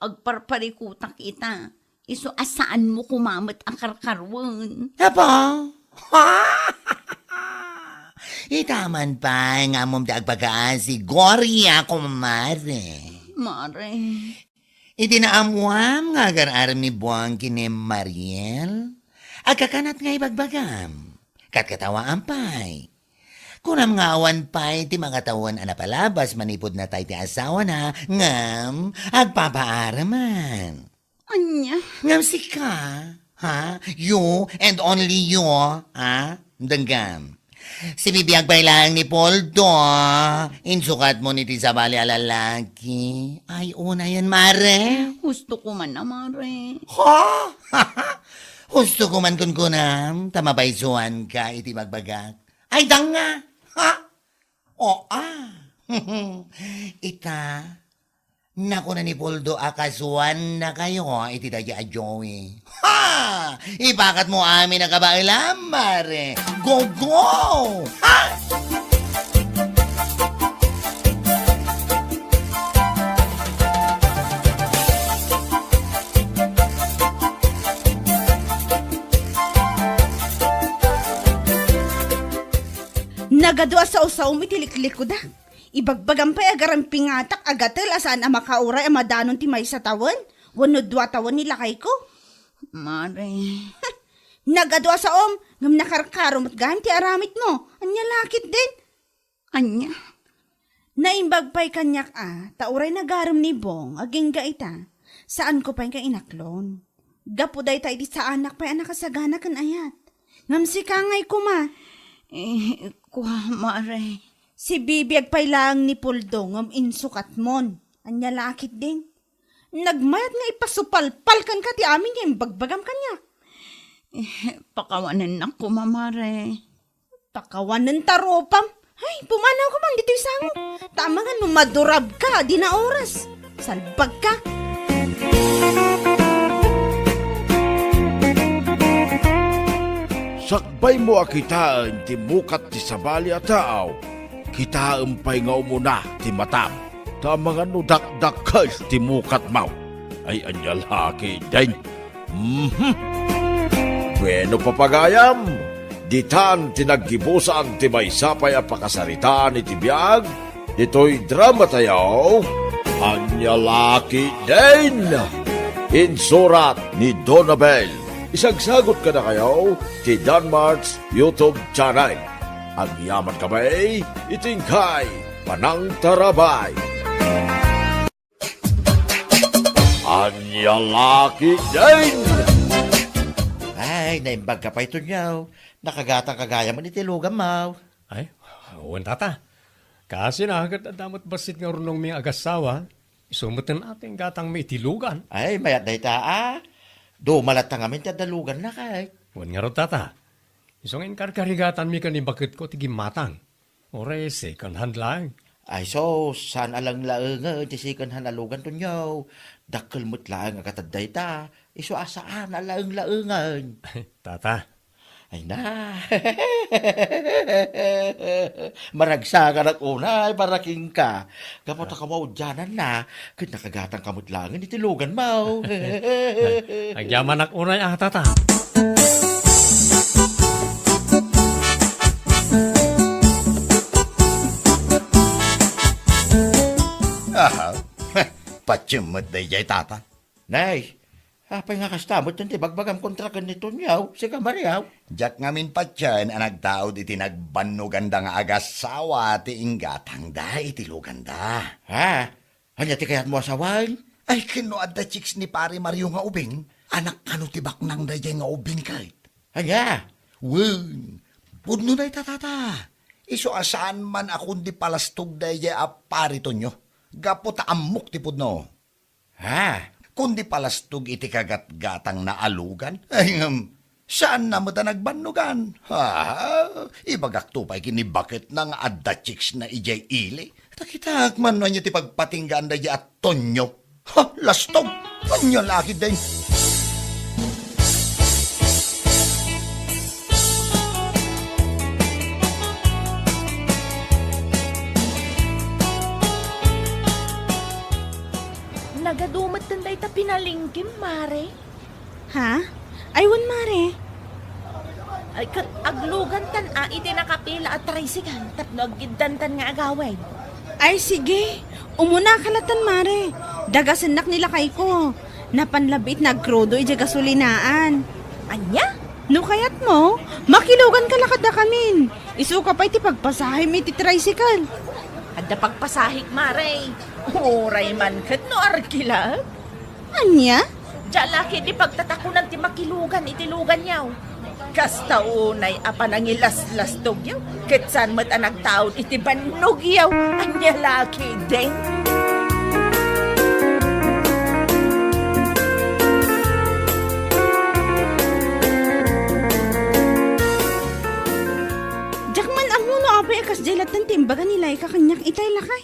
Agparparikutak ita. Isu a saanmo koma met a karkaruen. Apo? Ita man pay nga ammom ti agpakaasi, Gloria, kumare. Mare. Iti naammoam nga agar-arem ni Buang ken ni Mariel, agkakanat nga ibagbagam. Katkatawaam pay. Kunam nga awan pay ti makatawen a napalabas manipud natay ti asawana, ngem agpapaareman. Ania? Ngem sika, ha? You and only you, ha? Denggam. Sibibiag pay laeng ni Poldo, insukatmo iti sabali a lalaki. Ay, unayen, mare. Husto ko man a, mare. Ha? Husto ko man kunkunam, ta mabaysuanka iti bagbagak. Ay, danga! Ha? O, a. Ita, nakuna ni Poldo a kasuannakayo iti daydi a Joey. Ha! Ipakatmo amin a kabaelam, mare. Go, go! Ha! Nagadu a saosaom iti liklikudak. Ibagbagam pay a garam pingatak a gatel a saan a makauray a madanon ti maysa tawen wenno dua tawen ni lakayko. Mare. Nagadu a saom, ngem nakarkaro met gayam ti aramidmo. Ania la ketdin? Ania? Naimbag pay kaniak a, ta uray nagarem ni Bong agingga ita, saanko pay nga inaklon. Gapu dayta iti saanak pay a nakasagana ken ayat. Ngem sika ngay koma. Eh, kua, Mare. Sibibiag pay laeng ni Puldo ngem insukatmon. Ania la ketdin? Nagmayat nga ipasupalpal kenka ti amin nga imbagbagam kaniak. Eh, pakawanennak koma, Mare. Pakawanen ta rupam. Ay, pumanawka man ditoy sangok. Ta amangan no madurabka, di na oras. Salbagka. Sakbaymo a kitaen ti mukat ti sabali a tao, kitaem pay nga umuna ti matam. Ta amangan no dakdakkel ti mukatmo. Ay, ania la ketdin? Mhm. Bueno, papagayam, ditan ti naggibusan ti maysa pay a pakasaritaan iti biag ditoy dramatayo. Ania la ketdin? Insurat ni Donabel. Isagsagot kadakayo ti Danmart's YouTube channel. Agyaman kami iti inkay panangtarabay. Ania la ketdin? Ay, naimbagka pay, Tonyo. Nakagatangka gayam iti luganmo. Ay, wen, Tata. Kaasina ket adda met bassit nga urnongmi nga agassawa. Isu met ti inggatangmi iti lugan. Ay, mayat dayta a. Duma latta ngamin ti adda luganna, kay. Wen ngarud, Tata. Isu nga inkarkarigatanmi ken ni baketko ti gimmatang. Uray second hand laeng. Ay, sus, saan a laeng-laengen ti second hand a lugan, Tonyo. Dakkel met laeng a gatad dayta. Isu a saan a laeng-laengen. Tata. Ay na. Maragsakanak unay para kenka. Gapu ta kamaudiananna, ket nakagatangka met laengen iti luganmo. Agyamanak unay a, Tata. Aha. Patiem met daydiay, Tata. Nay, apay nga kasta met ti ibagbagam kontra ken ni Tonyo, sika Maria? Diak ngamin patien a nagtaud iti nagbannoganda nga agassawa ti inggatangda iti luganda. Ha? Ania ti kayatmo a sawen? Ay, ken no adda chicks ni Pare Mario nga ubing, anak kano ti baknang daydiay nga ubing ket? Ania? Wen, pudno dayta, Tata. Isu a saan man a kundi palastog daydiay a Pare Tonyo. Gapu ta ammok ti pudno. Ha? Kundi palastog iti kagatgatangna a lugan? Ay, ngem, saanna met a nagbannogan. Ha? Ibagakto pay ken ni baketna nga adda chicksna idiay ili. Ta kitaek man no ania ti pagpatinggaan daydiay a Tonyo. Ha? Lastog! Ania la ketdin? Nagadu metten dayta pinalengkem, Mare. Ha? Ay, wen, Mare. Ay, ket aglugantan a iti nakapila a tricycle tapno aggiddantan nga agawid. Ay, sige. Umunaka latan, Mare. Dagasennak ni lakayko. Napan labiit nagkrudo idiay gasolinaan. Ania? No kayatmo, makiluganka la kadakamin. Isuka pay ti pagpasahem iti tricycle. Adda pagpasahek, Mare. Uray man ket no arkilak. Ania? Diak la ketdi pagtatakonan ti makilugan iti luganyo. Kasta unay a panangilaslastogyo, ket saan met a nagtaud iti bannogyo. Ania la ketdin? Diak man ammo no apay a kasdiay latta ti imbaga ni Laika kaniak itay, lakay.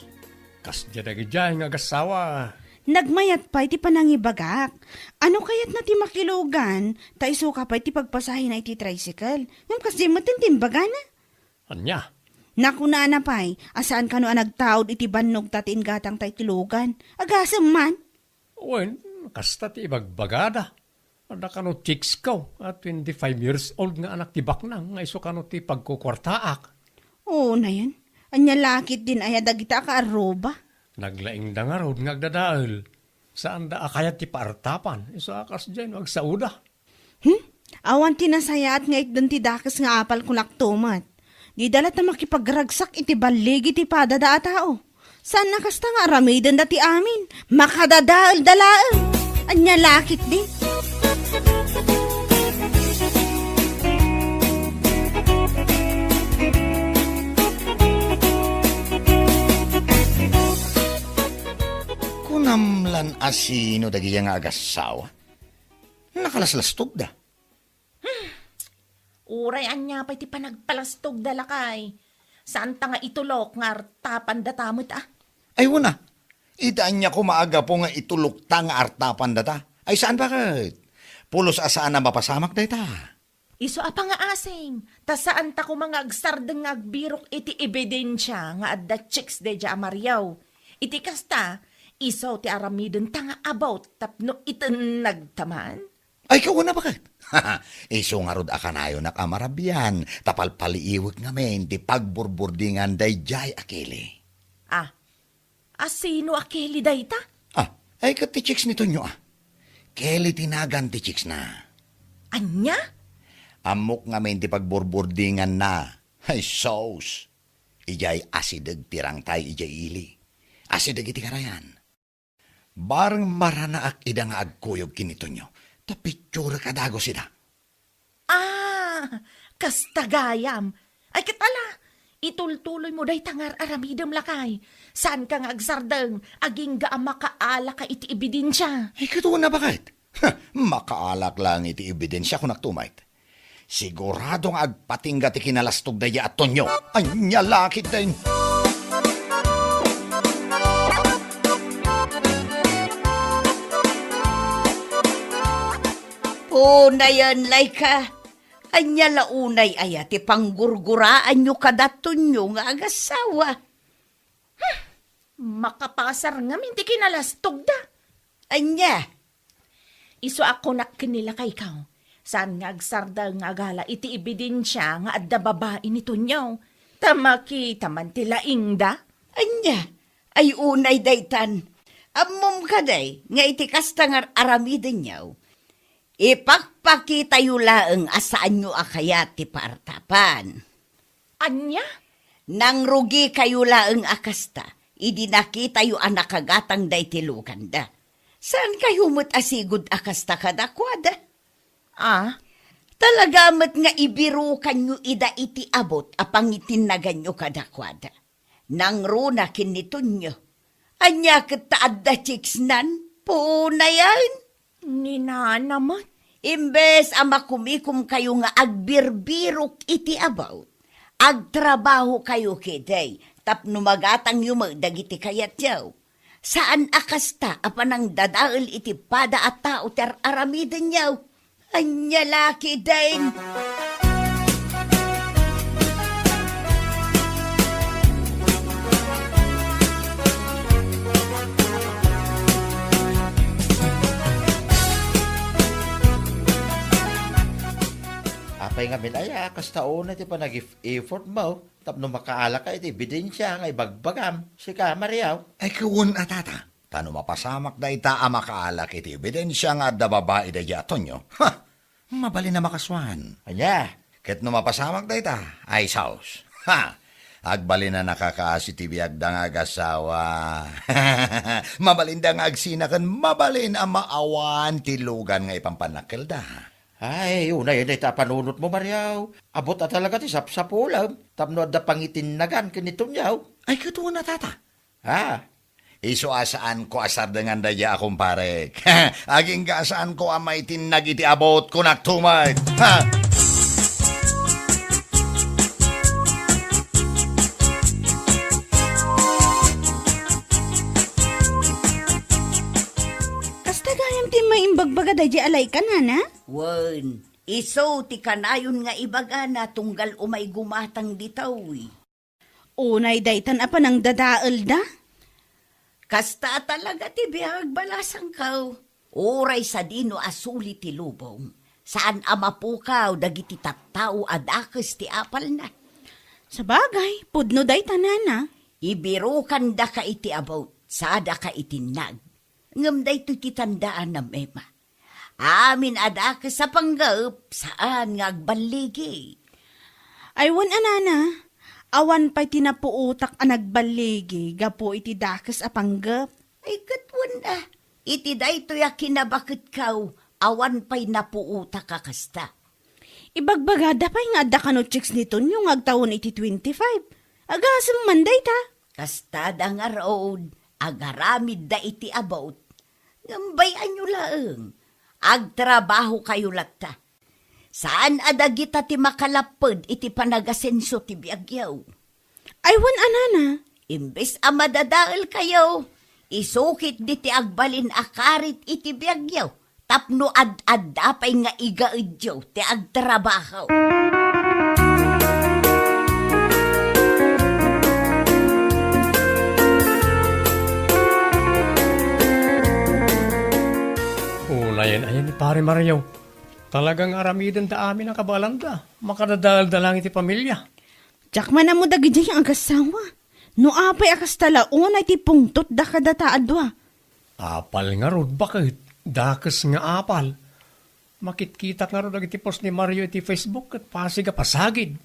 Kasdiay dagidiay nga agassawa. Nagmayat pay ti panangibagak. Ano kayatna ti makilugan, ta isuka pay ti pagpasahena iti tricycle. Ngem kasdiay metten ti imbagana. Ania? Nakunana pay a saan kano a nagtaud iti bannogta ti inggatangta iti lugan. Agasem man. Wen, kasta ti ibagbagada. Adda kano chicks ko a twenty-five years old nga anak ti baknang nga isu kano ti pagkukuartaak. Oo, nayan. Ania la ketdin aya dagita a kaarruba? Naglaingda ngarud nga agdadael. Saanda a kayat ti paartapan. Isu a kasdiay no agsaoda. Hmm? Awan ti nasayaat nga itden ti dakes nga apal kunak tumet. Dida la ta makipagragsak iti balligi ti padada a tao. Saan a kasta nga aramidenda ti amin. Makadadaelda laeng. Ania la ketdi? Kunam lan a sino dagidiay nga agassawa? Nakalaslastogda. Uray ania pay ti panagpalastogda, lakay. Saanta nga itulok nga artapandata met, a? Ay, wen a. Ita ania koma a gapu nga itulokta nga artapandata? Ay, saan baket? Pulos a saan a mapasamak dayta. Isu a pangaasing, ta saanta koma nga agsardeng nga agbirok iti ebidensia nga adda chicks daydiay a Mario. Iti kasta, isu ti aramidenta nga about tapno itennagta man. Ay, ket wen a baket. Isu ngarud a kanayonak a marabian, ta palpaliiwek ngamin ti pagburburdingan daydiay a Kelly. Ah, a sino a Kelly dayta? Ah, ay ket ti chicks ni Tonyo, a. Kelly ti nagan ti chicksna. Ania? Ammok ngamin ti pagburburdinganna. Ay, sus! Idiay asideg ti rangtay idiay ili. Asideg iti karayan. Bareng maranaak ida nga agkuyog ken ni Tonyo, ta picturek a dagus ida. Ah, kasta gayam. Ay, ket ala, itultuloymo dayta nga ar-aramidem, lakay. Saanka nga agsardeng, agingga a makaalaka iti ebidensia. Ay, ket wen a baket? Ha, makaalak laeng iti ebidensia, kunak tumet. Sigurado nga agpatingga ti kinalastog daydiay a Tonyo. Ania la ketdin? Unayen, layka. Ania la unay aya ti panggurguraanyo kada Tonyo nga agassawa? Hmm, makapasar ngamin ti kinalastogda. Ania? Isu a kunak ken ni lakayko, saan nga agsardeng nga agala iti ebidensia nga adda babai ni Tonyo. Ta makita man ti laingda. Ania? Ay unay daytan. Ammom kadi nga iti kasta nga ar-aramidenyo, ipakpakitayo laeng a saanyo a kayat ti paartapan. Ania? Nangrugikayo laeng a kasta, idi nakitayo a nakagatang daytoy luganda. Saankayo met a sigud a kasta kadakuada? Ah? Talaga met nga ibirukanyo ida iti abut a pangitinnaganyo kadakuada. Nangruna ken ni Tonyo. Ania ket ta adda chicksnan? Punayen? Ni nana met. Imbes a makumikomkayo nga agbirbirok iti about, agtrabahokayo ketdi tapno magatangyo met dagiti kayatyo. Saan a kasta a panangdadael iti pada a tao ti ar-aramidenyo. Ania la ketdin? Apay ngamin aya, kasta unay ti panag-effort mo tapno makaalaka iti ebidensia nga ibagbagam, sika, Mario? Ay, ket wen a, tata. Ta no mapasamak dayta a makaalak iti ebidensia nga adda babai daydiay a Tonyo, ha! Mabalin a makasuan. Ania? Ket no mapasamak dayta, ay saos. Ha! Agbalin a nakakaasi ti biagda nga agassawa. Mabalinda nga agsina ken mabalin a maawan ti lugan nga ipampannakkelda. Ay, unay dayta a panunotmo, Mario. Abut a talaga ti sapsapulem tapno adda pangitinnagan ken ni Tonyo. Ay, ket wen a, tata. Ha? Isu a saanko a sardengan daydiay a kumparek. Agingga a saanko a maitinnag iti abut, kunak tumet. Ha? Kasta gayam ti maimbagbaga daydiay a layka, nana? Wen, isu ti kanayon nga ibagana tunggal umay gumatang ditoy. Unay daytan a panangdadaelda? Kasta a talaga ti biag, balasangko. Uray sadino a suli ti lubong, saan a mapukaw dagiti tattao a dakes ti apalna. Sabagay, pudno dayta, nana. Ibirokandaka iti abut, sadaka iti nag. Ngem daytoy ti tandaanam, Emma. Amin a dakes a panggep, saan nga agballigi. Ay, wen a, nana, awan pay ti napuotak a nagballigi gapu iti dakes a panggep. Ay, ket wen a, iti daytoy a kinabaketkaw, awan pay napuotak a kasta. Ibagbagada pay nga adda kano chicks ni Tonyo nga agtawen iti twenty-five. Agasem man dayta. Kastada ngarud, agaramidda iti abut. Ngem bay-anyo laeng, agtrabahokayo latta. Saan a dagita ti makalapped iti panagasenso ti biagyo. Ay, wen a, nana. Imbes a madadaelkayo, isukitdi ti agbalin a karit iti biagyo tapno ad-adda pay nga igaedyo ti agtrabaho. Unayen ayan ni Pare Mario. Talaga nga aramidenda amin a kabalanda. Makadadaelda lang iti pamilia. Diak man ammo dagidiay nga agasawa. No apay a kasta la unay ti pungtotda kadata a dua. Apal ngarud, baket, dakes nga apal. Makitkitak ngarud dagiti post ni Mario iti Facebook ket pasig a pasagid.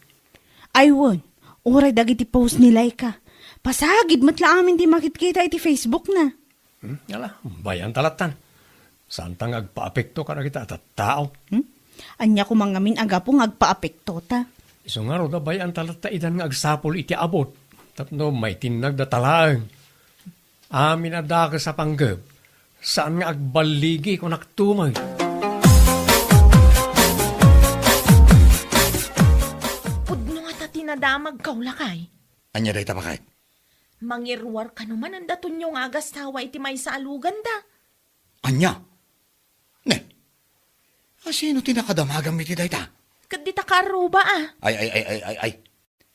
Ay wen, uray dagiti post ni Laika. Pasagid met la amin ti makitkita iti Facebook na. Hmm, ala, bay-anta lattan. Saanta nga agpaapekto kadagiti a tattao. Hmm? Ania koma ngamin a gapu nga agpaapekto ta? Isu ngarud a bay-anta latta idan nga agsapul iti abut tapno maitinnagda talaeng. Amin a dakes a panggep, saan nga agballigi, kunak tumeng. Pudno nga ta ti nadamagkaw, lakay. Ania dayta, baket? Mangiruar kano manen da Tonyo nga agasawa iti maysa a luganda. Ania? Ne? A, sino ti nakadamagam iti dayta? Ket dita karuba a. Ay, ay, ay, ay, ay, ay.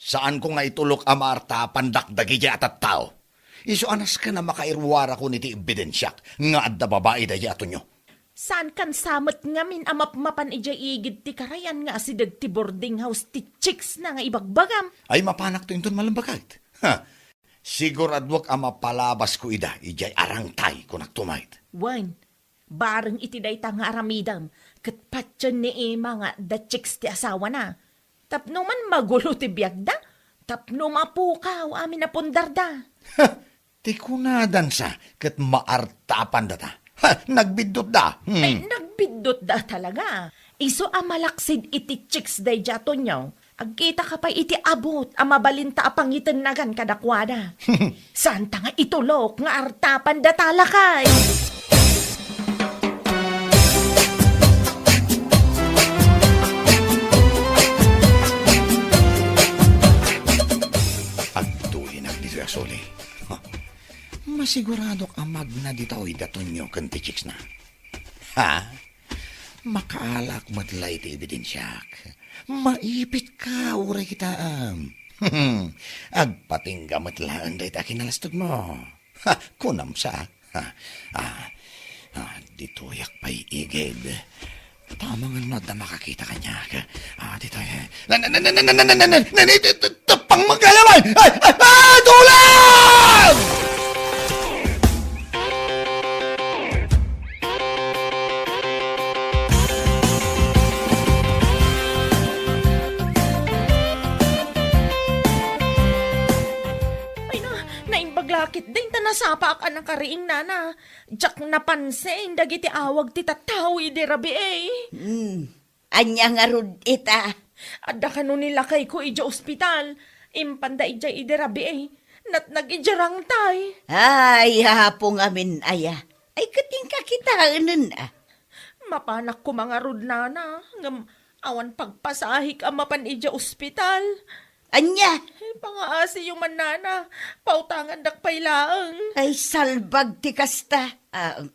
Saanko nga itulok a maartapandak dagidiay a tattao. Isu a nasken a makairuarakon iti ebidensiak nga adda babai daydiay a Tonyo. Saankan sa met ngamin a mapmapan idiay igid ti karayan nga asideg ti boarding house ti chicks na nga ibagbagam? Ay, mapanakto inton malem, baket. Ha. Siguraduak a mapalabasko ida idiay arangtay, kunak tumeng. Wen, bareng iti dayta nga aramidem, ket patien ni Emma nga adda chicks ti asawana. Tapno man magulo ti biagda, tapno mapukaw amin a pundarda. Ha! Ti kunadan sa ket maartapandata. Ha! Nagbiddutda. Hmm. Ay, nagbiddutda talaga. Isu a malaksid iti chicks daydiay a Tonyo. Agkitaka pay iti abut a mabalinta a pangitennagan kadakuada. Saanta nga itulok nga artapandata, lakay. Agtulinak ditoy a suli. Ha. Masiguradok a magna ditoy da Tonyo ken ti chicks na. Ha? Makaalak met la iti ebidensiak. Maipitka uray kitaem. Agpatingga met laeng dayta a kinalastogmo. Ha, kunam sa. Ha, ah, ah, ditoyak pay igid. Tamangan no adda makakita kaniak. Ah, ditoy. Na, na, na, na, na, na, na, na, na, na, na, na, na, na, pang magalaman! Ay, ay, ay, tulong! Ay na, naimbag la ketdin ta nasapaak a nakariing, nana. Diak napansin dagiti awag ti tattao idi rabii. Hmm. Ania ngarud ita? Adda kano ni lakayko idiay ospital. Impanda idiay idi rabii. Natnag idiay rangtay. Ay, Apo ngamin aya. Ay, ket inka kitaenen a. Mapanak koma ngarud, nana, ngem awan pagpasahek a mapan idiay ospital. Ania? Ay, pangaasiyo man, nana. Pautangandak pay laeng. Ay, salbag ti kasta. Ah,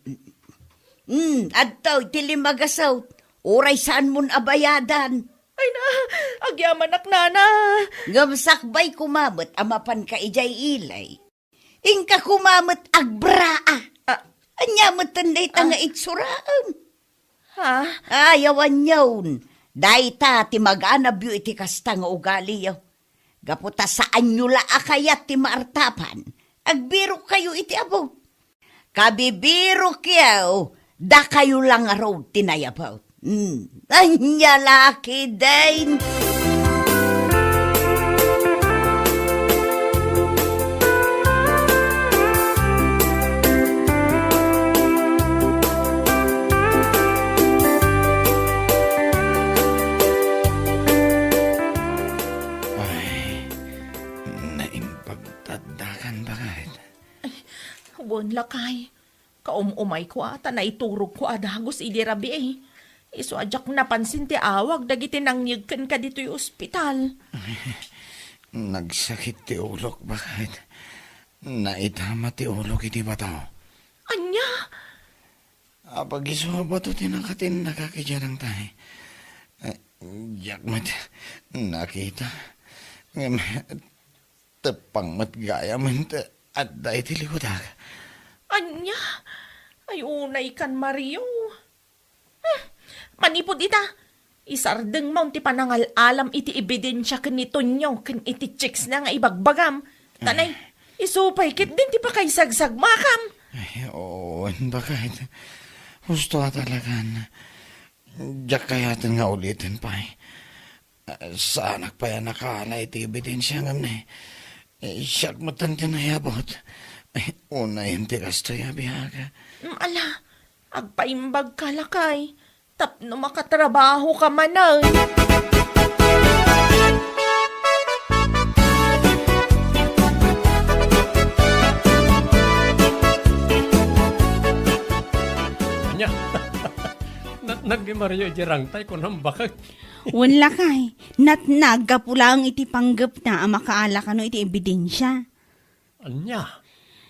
mm, adtoy ti lima a gasut. Uray saanmon a bayadan. Ay na, agyamanak, nana. Ngem sakbay koma met a mapanka idiay ili. Inka koma met agbraa. Ah. Ania met dayta nga itsuraem? Ha? Ay, awan yon. Dayta ti maganabyo iti kasta nga ugaliyo. Gapu ta saanyo la a kayat ti maartapan, agbirokkayo iti abut. Kabibirokyo, dakayo la ngarud ti nayabut. Hmm. Ania la ketdin? Ay, naimbag ta addakan, baket. Ay, wen lakay. Kaum-umayko a ta naiturogko a dagus idi rabii. Isu a diak napansin ti awag dagiti nangyeg kenka ditoy ospital. Nagsakit ti ulok, baket. Naitama ti ulok iti bato. Ania? Apag-isu a bato ti nakatinnagak idiay dangtay. Eh, diak met nakita. Ngem, teppang met gayam ta adda iti likudak. Ania? Ay, unaykan, Mario. Hmm, manipud ita, isardengmon ti panangal-alam iti ebidensia ken ni Tonyo ken iti chicks na nga ibagbagam. Ta nay, isu pay ketdin ti pakaisagsagbakam. Ay, oo, baket. Husto a talagan. Diak kayaten nga uliten pay. Ah, saanak pay a nakaala iti ebidensia ngem ni, eh, siak met ti nayabut. Eh, unayen ti kastoy a biag. Mm, ala, agpaimbagka lakay, tapno makatrabahoka manen. Ania? Natnag ni Mario iti rangtay, kunam, baket. Wen lakay, natnag gapu laeng iti panggepna a makaala kano iti ebidensia. Ania?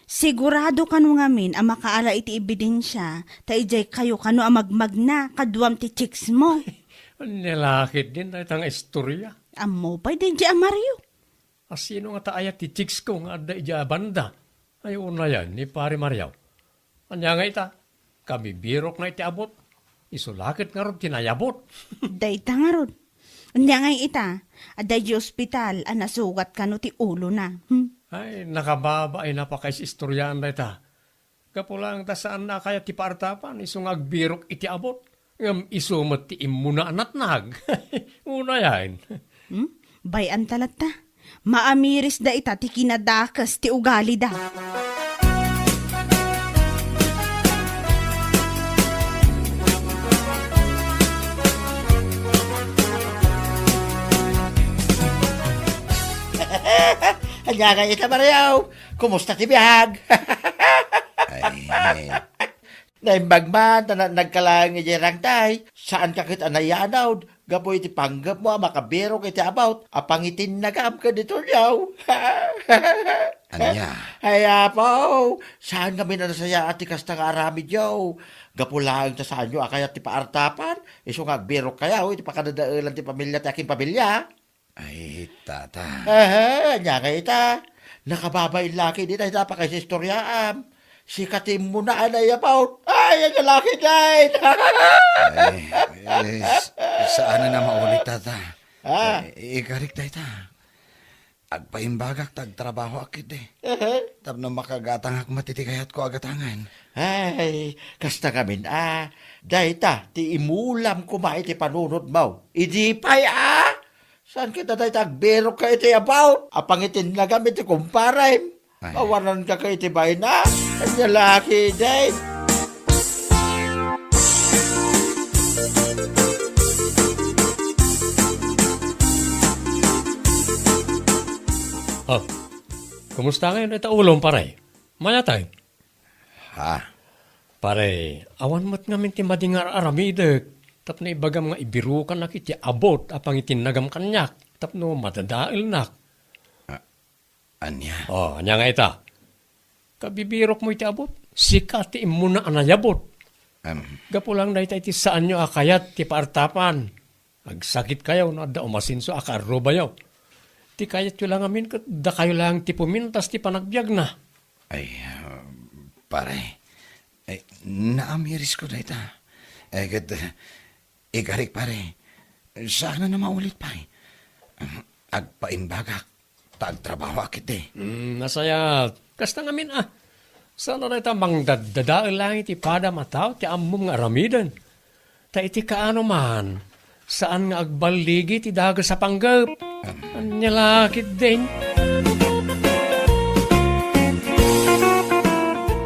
Sigurado kano ngamin a makaala iti ebidensia, ta idiay kayo kano a magmagna kaduam ti chicks mo. Ania la ketdin dayta nga istoria? Ammo pay daydiay a Mario. A sino ngata aya ti chicks ko nga adda idiay a banda? Ay, unayen ni Pare Mario. Ania nga ita? Kabibirokna iti abut. Isu la ket ngarud ti nayabut. Dayta ngarud. Ania nga ita? Adda idiay ospital a nasugat kano ti ulona. Hmm? Ay, nakababain a pakaisistoriaan dayta. Gapu laeng ta saanna a kayat ti paartapan, isu nga agbirok iti abut. Ngem isu met ti immuna a natnag. Unayen. Hmm? Bay-anta latta. Maamiris dayta ti kinadakes ti ugalida. Ania nga ita, Mario? Kumusta ti biag? Ay, Naimbag man ta na-, nagkalaeng idiay rangtay. Saanka ket a nayanawd gapu iti panggepmo a makabirok iti abut a pangitinnagam ken ni Tonyo. Ania? Ay, Apo, saan ngamin a nasayaat ti kasta nga aramidyo. Gapu laeng ta saanyo a kayat ti paartapan, isu nga agbirokkayo iti pakadadaelan ti pamilia ti akinpamilia. Ay, tata. Aha, ania nga ita? Nakababain la ketdi dayta a pakaisistoriaam. Sika ti immuna a naiyabaw. Ay, ania la ketdin? Ay, eh, s-, saanen a maulit, tata. Ah. Eh, ikarik dayta. Agpaimbagak ta agtrabahoak ketdi. Aha. Tapno makagatangak met iti kayatko a gatangen. Ay, kasta ngamin a. Dayta, ti imulam koma iti panunotmo. Idi pay a. Saan ket a dayta agbirokka iti abut a pangitinnagam iti kumparem? Ay. Awananka ket iti bayna? Ania la ketdin? Oh, kumusta ngayon ita ulom, pare? Mayat ay? Ha? Pare, awan met ngamin ti madi nga ar-aramidek tapno ibagam nga ibirokanak iti abut a pangitinnagam kaniak tapno madadaelnak. A-, ania? Oh, ania nga ita? Kabibirokmo iti abut, sika ti immuna a nayabut. Em. Gapu lang dayta iti saanyo a kayat ti paartapan. Agsakitkayo no adda umasenso a kaarrubayo. Ti kayatyo la ngamin ket dakayo laeng ti pumintas ti panagbiagna. Ay, ah, pare, ay, naamirisko dayta. Ay, ket, eh, ikarik, pare, saanen a maulit pay. Agpaimbagak Ta agtrabaho a ketdi. Hmm, nasayat. Kasta ngamin a. Saan a dayta mangdaddadael laeng iti padam a tao ti ammom nga aramiden. Ta iti kaano man, saan nga agballigi ti dages a panggep. Ania la ketdin?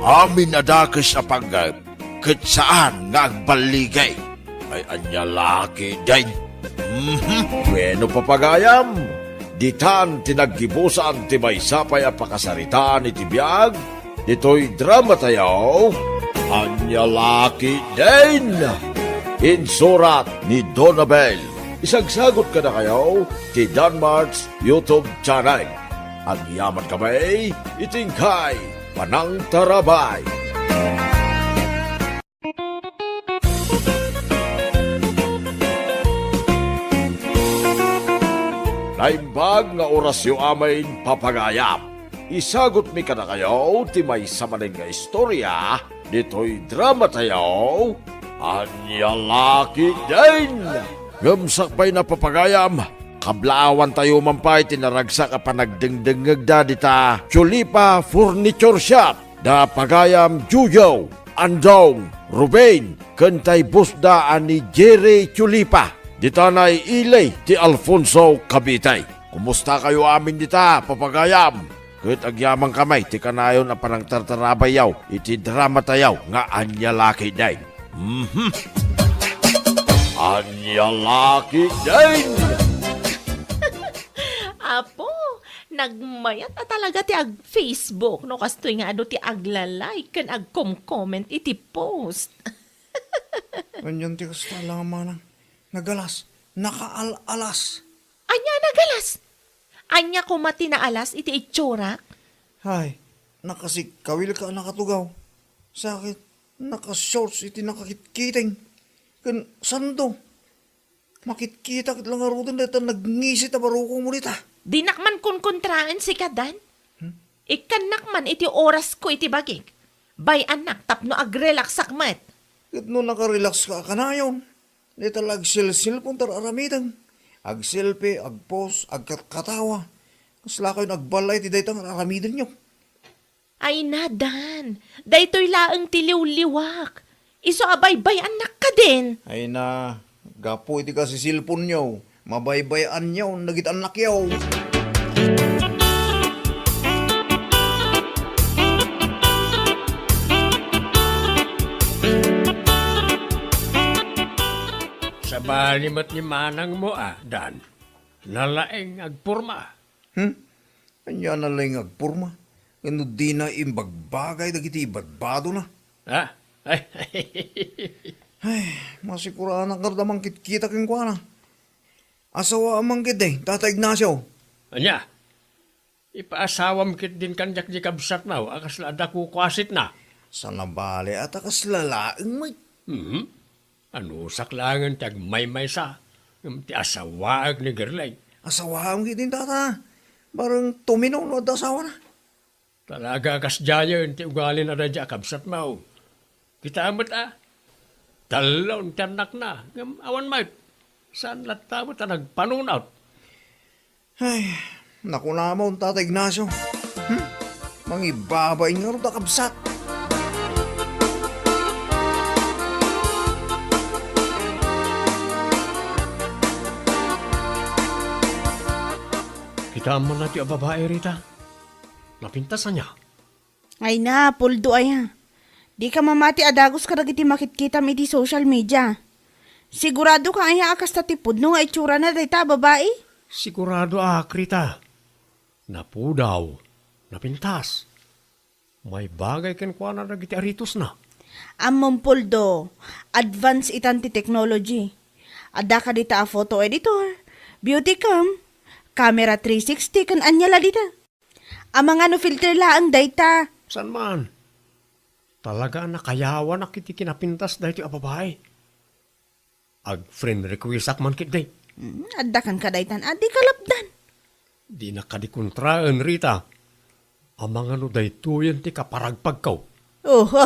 Amin a dakes a panggep ket saan nga agballigi. Ay, ania la ketdin? Mhm. Bueno, papagayam, ditan ti naggibusan ti maysa pay a pakasaritaan iti biag ditoy drama tayo. Ania la ketdin? Insurat ni Donabel. Isagsagot kadakayo ti Danmart's YouTube channel. Agyaman kami iti inkay panangtarabay. Naimbag nga orasyo amin, papagayam. Isagutmi kadakayo ti maysa manen nga istorya ditoy drama tayo. Ania la ketdin? Ngem sakbay na, papagayam, kablaawan tayo man pay ti naragsak a panagdengdengngegda dita Chulipa Furniture Shop. Da pagayam Jojo, Andong, Ruben, ken tay boss da a ni Jerry Chulipa, dita nay ili ti Alfonso, Cavite. Kumusta kayo amin dita, papagayam? Ket agyaman kami ti kanayon a panangtartarabayyaw iti drama tayo nga Ania la ketdin. Mhm. Ania la ketdin? Apo, nagmayat a talaga ti ag-Facebook no kastoy nga adu ti agla-like ken agkom-comment iti post. Anian ti kasta, Alang Manang? Nagalas, nakaal-alas. Ania a nagalas? Ania koma ti naalas iti itsurak? Hay, nakasikkawilka a nakatugaw. Sakit, nakashorts iti nakakitkiting. Ken sando, makitkita ket la ngaruden dayta nagngisi ta barukongmo dita. Dinak man kunkontraen sika, Dan. Hmm? Ikkannak man iti orasko iti bagik. Bay-annak tapno agrelaksak met. Ket no nakarelakska a kanayon, dayta la agselselpon ti ar-aramidem. Agselfie, agpost, agkatkatawa. Kasla kayon agballay iti dayta nga ar-aramidenyo. Ay na, Dan, daytoy laeng ti liwliwak. Isu a baybay-annak kadin. Ay na, gapu iti kasiselponyo, mabaybay-anyo dagiti annakyo. Sabali met ni manangmo a, Dan. Nalaing agporma. Hmm? Ania a nalaing agporma? Ngem no dina imbagbagay dagiti ibadbadona? Ah? Ay, masikuranak ngarud a mangkitkita kenkuana. Asawaam man ketdi, Tata Ignacio. Ania? Ipaasawam ketdin kaniak di kabsatmo a kasla adda kukuasitna. Saan a bale a ta kasla laeng met. Mhm. Anusak laengen ti agmaymaysa, ngem ti asawaek ni Gerlay. Asawaam ketdin, Tata. Bareng tumino no adda asawana. Talaga a kasdiayen ti ugalina daydiay a kabsatmo. Kitaem met a, tallo ti annakna, ngem awan met. Saan latta met a nagpanunot. Ay, nakunamon, Tata Ignacio. Hmm? Mangibabain ngarud a kabsat. Kitaem man daytoy a babai, Rita. Napintas ania? Ay na, Poldo aya. Dika mamati a dagus kadagiti makitkitam iti social media. Siguradoka aya a kasta ti pudno nga itsurana dayta a babai? Siguradoak, Rita. Napudaw, napintas. Maibagay kenkuana dagiti aritosna. Ammom, Poldo, advance itan ti technology. Adda kadita a photo editor, beauty cam, camera three sixty, ken ania la dita. Amangan no filter laeng dayta. Saan man? Talaga a nakayawanak iti kinapintas daytoy a babai. Ag-friend requestak man ketdi. Hmm, adda kenka daytan a di kalapdan. Dinak kadi kontraen, Rita. Amangan no daytoyen ti kaparagpagko. Oho.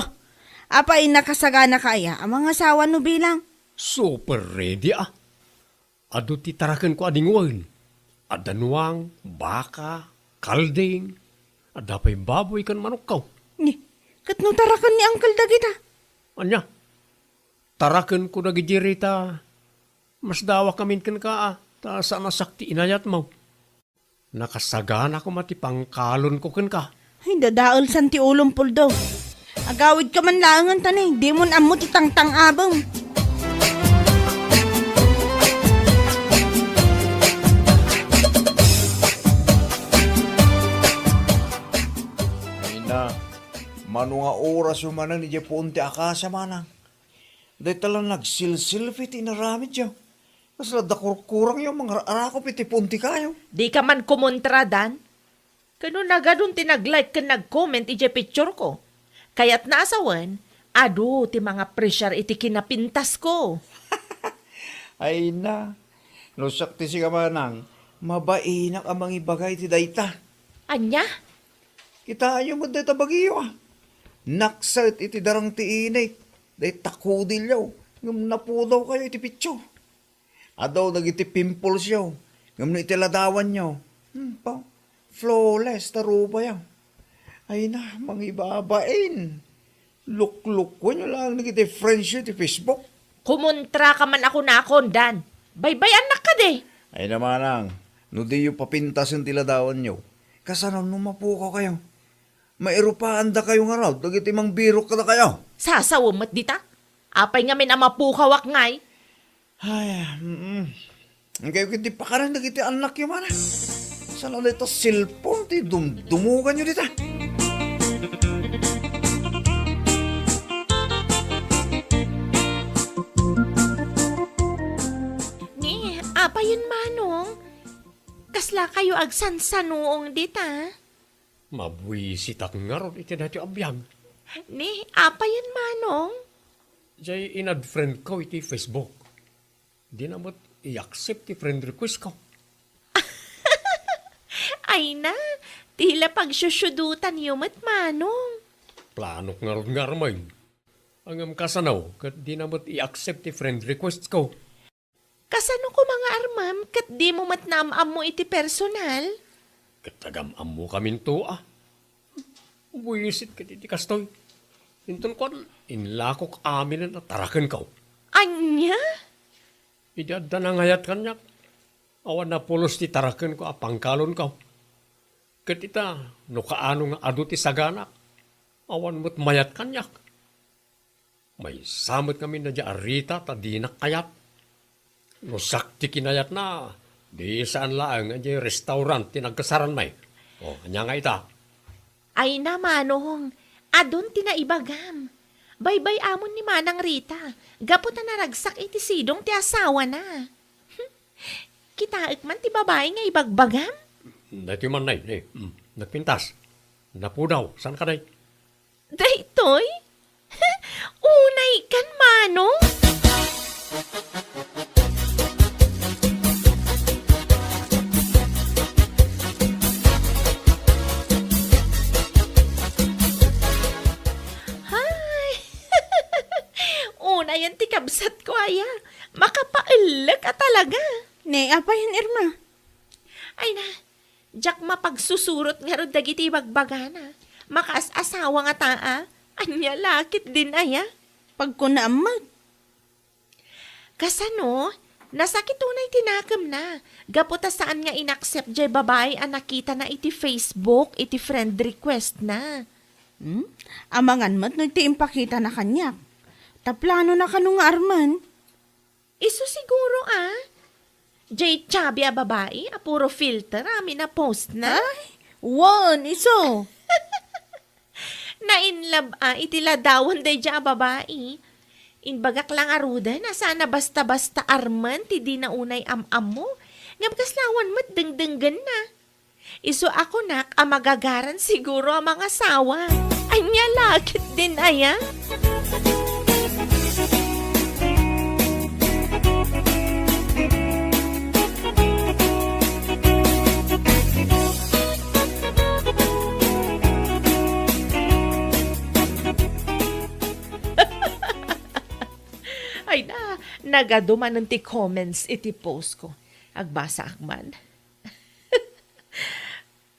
Apay, nakasaganaka aya a mangasawa no bilang? Super ready a. Adu ti tarakenko a dingwen. Adda nuang, baka, kalding, adda pay baboy ken manokko. Ni, ket no taraken ni Uncle dagita? Ania? Tarakenko dagiti Rita, masdawak amin kenka, a, ta saan a sakti inayatmo. Nakasagana koma ti pangkalonko kenka. Ay, dadaelsan ti ulom, Puldo. Agawidka man laengen ta ni, dimon ammo ti tangtang-abem. Ay na, mano nga orasyo manen idiay puon ti akasia, manang? Dayta la nagsilsilpi ti inaramidyo. Kasla adda kurkurangyo, mangar-arakop iti puon ti kayo. Dika man kumontra, Dan. Ket no nagadun ti nag-like ken nag-comment idiay picture ko. Kayatna a sawen, adu ti mangapresiar iti kinapintasko. Ay na, no siak ti sika manang, mabainak a mangibaga iti dayta. Ania? Kitaenyo met dayta bagiyo, a. Nakset iti darang ti init, dayta kudilyo, ngem napudawkayo iti picture. Adu dagiti pimples yo, ngem no iti ladawan yo, hmm, pa, flawless ta rupa yo. Ay na, mangibabain. Luklukwen yo lang dagiti friends yo iti Facebook. Kumontra ka man a kunakon, Dan. Baybay-annak kadi. Ay na manang, no di yo papintasen ti ladawan yo, kasano no mapukaw kayo? Mairupaandakayo ngarud dagiti mangbirok kadakayo. Sasawem met dita. Apay ngamin a mapukawak ngay? Ay, mm. Inkayo ketdi pakaran dagiti annakyo, mana. Saan a dayta cellphone ti dumdumuganyo dita? Ni, apayen, Manong? Kasla kayo agsansanuong dita? Mabuisitak ngarud iti daytoy a biag. Ni, apayen, Manong? Jay in-add friend ko iti Facebook. Dina met i-accept ti friend request ko. Ay na, ti la pagsusudutan yo met, Manong. Planok ngarud nga armen. Ngem kasano, ket dina met i-accept ti friend request ko. Kasano koma nga armem ket dimo met naam-ammo iti personal? Ket agam-ammokaminto, a. Buisit ket iti kastoy. Inton kuan, inlakok aminen a tarakenko. Ania? Idi adda nangayat kaniak, awan a pulos ti tarakenko a pangkalonko. Ket ita, no kaano nga adu ti saganak, awan met mayat kaniak. Maysa met ngamin daydiay a Rita ta dinak kayat. No siak ti kinayatna, di saan laeng nga idiay restaurant ti nagkasaranmi. O, ania nga ita? Ay na, Manong, adun ti naibagam. Baybay-amon ni Manang Rita, gapu ta naragsak iti sidong ti asawana. Kitaek man ti babai nga ibagbagam? Daytoy man, nay, nay. Mm, nagpintas. Napudaw. Saan ka, nay? Daytoy? Unay kan, Manong? Hay! Unayen ti kabsat ko aya. Makapaellek a talaga. Ne, apayen, Irma? Ay na, diak mapagsusurot ngarud dagiti ibagbagana. Makaas-asawa ngata, a? Ania la ketdin aya? Pagkunaam met. Kasano? Nasakit unay ti nakemna, gapu ta saan nga in-accept jay babai a nakitana iti Facebook iti friend request na. Hmm? Amangan met no ti impakitana kaniak. Ta planona kano nga armen? Isu siguro, a? Jay chubby a babai a puro filter amin a post na? Ay, wen, isu. Na-in love a iti ladawan daydiay a babai. Imbagak la ngaruden a saan a basta-basta armen ti dina unay am-ammo, ngem kasla awan met dengdenggenna. Isu a kunak a magagaran siguro a mangasawa. Ania la ketdin aya? Ay na, nagadu manen ti comments iti post ko. Agbasaak man.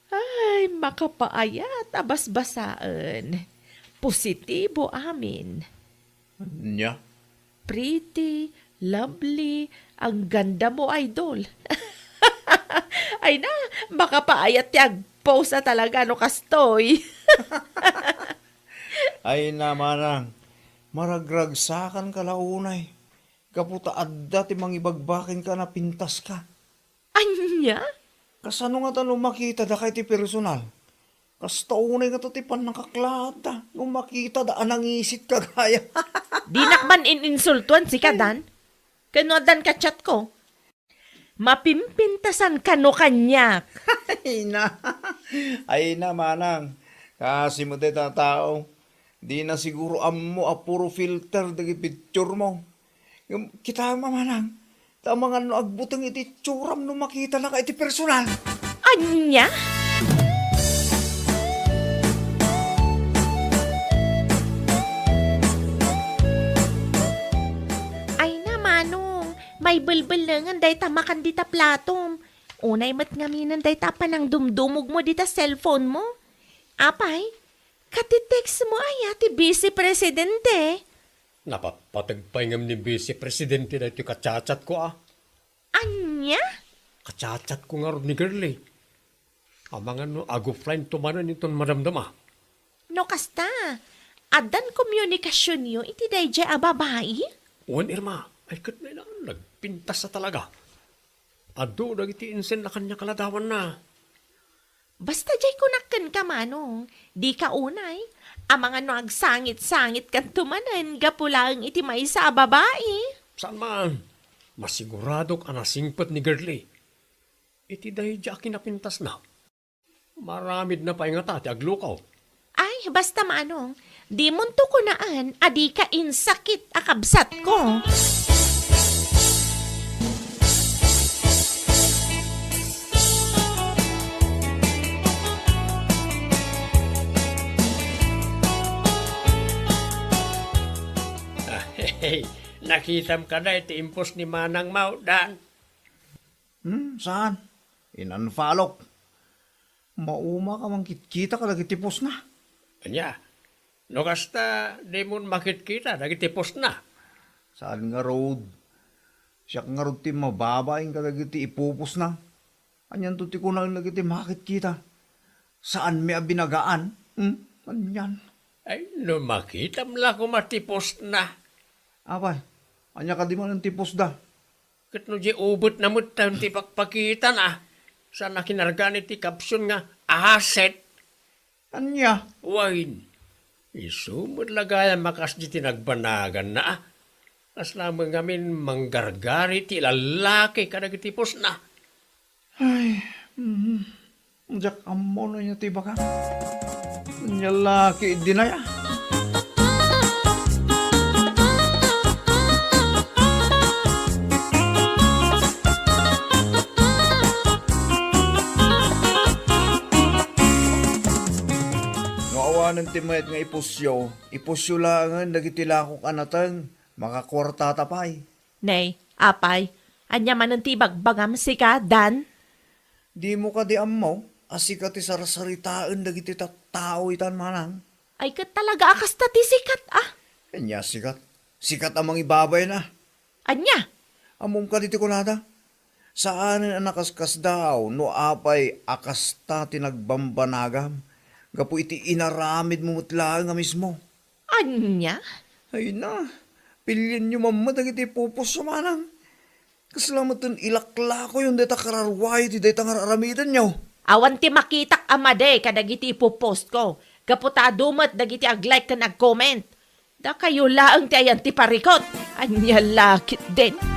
Ay, Makapaayat a basbasaen. Positibo amin. Ania? Pretty, lovely, ang ganda mo, idol. Ay na, makapaayat ti agpost a talaga no kastoy. Ay na, manang, maragragsakan ka la unay. Gapu ta adda ti mangibagbaken ka a napintas ka. Ania? Kasano ngata no makita daka iti personal? Kasta unay ngata ti pannakaklaat da no makita da a nangisit ka gaya. Dinak man in-insultuan sika, Dan. Ken no addan ka chat ko. Mapimpintasan ka no kaniak. Ay na. Ay na, manang. Kasi mo deta tao. Di na siguro ammo a puro filter dagiti picture mo. Ngem kitaem a manang, ta amangan no agbuteng iti itsuram no makitanaka iti personal. Ania? Ay na, Manong, maibelbellengen dayta makan dita platom. Unay met ngaminen dayta panangdumdumog mo dita cellphone mo. Apay, kati text mo aya ti Vice Presidente? Napatpateg pay ngem ni Vice Presidente daytoy kachatchat ko, a. Ania? Kachatchat ko ngarud ni Girlie. Amangan no ag-offline to manen inton madamdama. No kasta, addan komunikasionyo iti daydiay a babai? Wen, Irma, ay ket nagpintas a talaga. Adu dagiti insenna kaniak a ladawanna. Basta diay kunak kenka, Manong, dika unay. Amangan no agsangit-sangitkanto manen gapu laeng iti maysa a babai. Saan man, masiguradok a nasingpet ni Girlie. Iti daydiay a kinapintasna, maaramidna pay ngata ti aglukaw. Ay, basta, Manong, dimonto kunaan a dika insakit a kabsatko. Ah, hey, nakitam kada iti impos ni Manang Maudan? Hmm, saan? In-unfollowk. Mauma ka mangkitkita kadagiti postna. Ania? No kasta, dimon makitkita dagiti postna? Saan ngarud? Siak ngarud ti mababain kadagiti ipupostna. Anianto ti kunaen dagiti makitkita? Saanmi a binagaan? Hmm? Anian? Ay, no makitam la koma ti postna. Apay, ania kadi manen ti postda? Ket no di ubetna met ti pakpakitana, saan a kinargan iti caption nga asset? Ania? Wen, isu met la gayam a kasdi ti nagbanaganna, a. Kasla met ngamin manggargari ti lallaki kadagiti postna. Ay, mm, diak ammo no ania ti ibagam. Ania la ketdin aya? No awanen ti mayat nga ipusyo, ipusyo laengen dagiti lakok a nateng, makakuartata pay. Nay, apay, ania manen ti ibagbagam sika, Dan? Dimo kadi ammo a sika ti sarsaritaen dagiti tattao itan, manang? Ay, ket talaga a kasta ti sikat, a. Ania sikat? Sikat a mangibabayna. Ania? Ammom kadi ti kunada? Saanen a nakaskasdaaw no apay a kasta ti nagbambanagam gapu iti inaramidmo met laeng a mismo. Ania? Ay na, pilienyo man met dagiti ipupos, manang. Kasla met ti ilaklakoyon dayta kararua iti dayta nga ar-aramidenyo. Awan ti makitak a madi kadagiti ipupostko, gapu ta adu met dagiti ag-like ken ag-comment. Dakayo laeng ti ayan ti parikut. Ania la ketdin?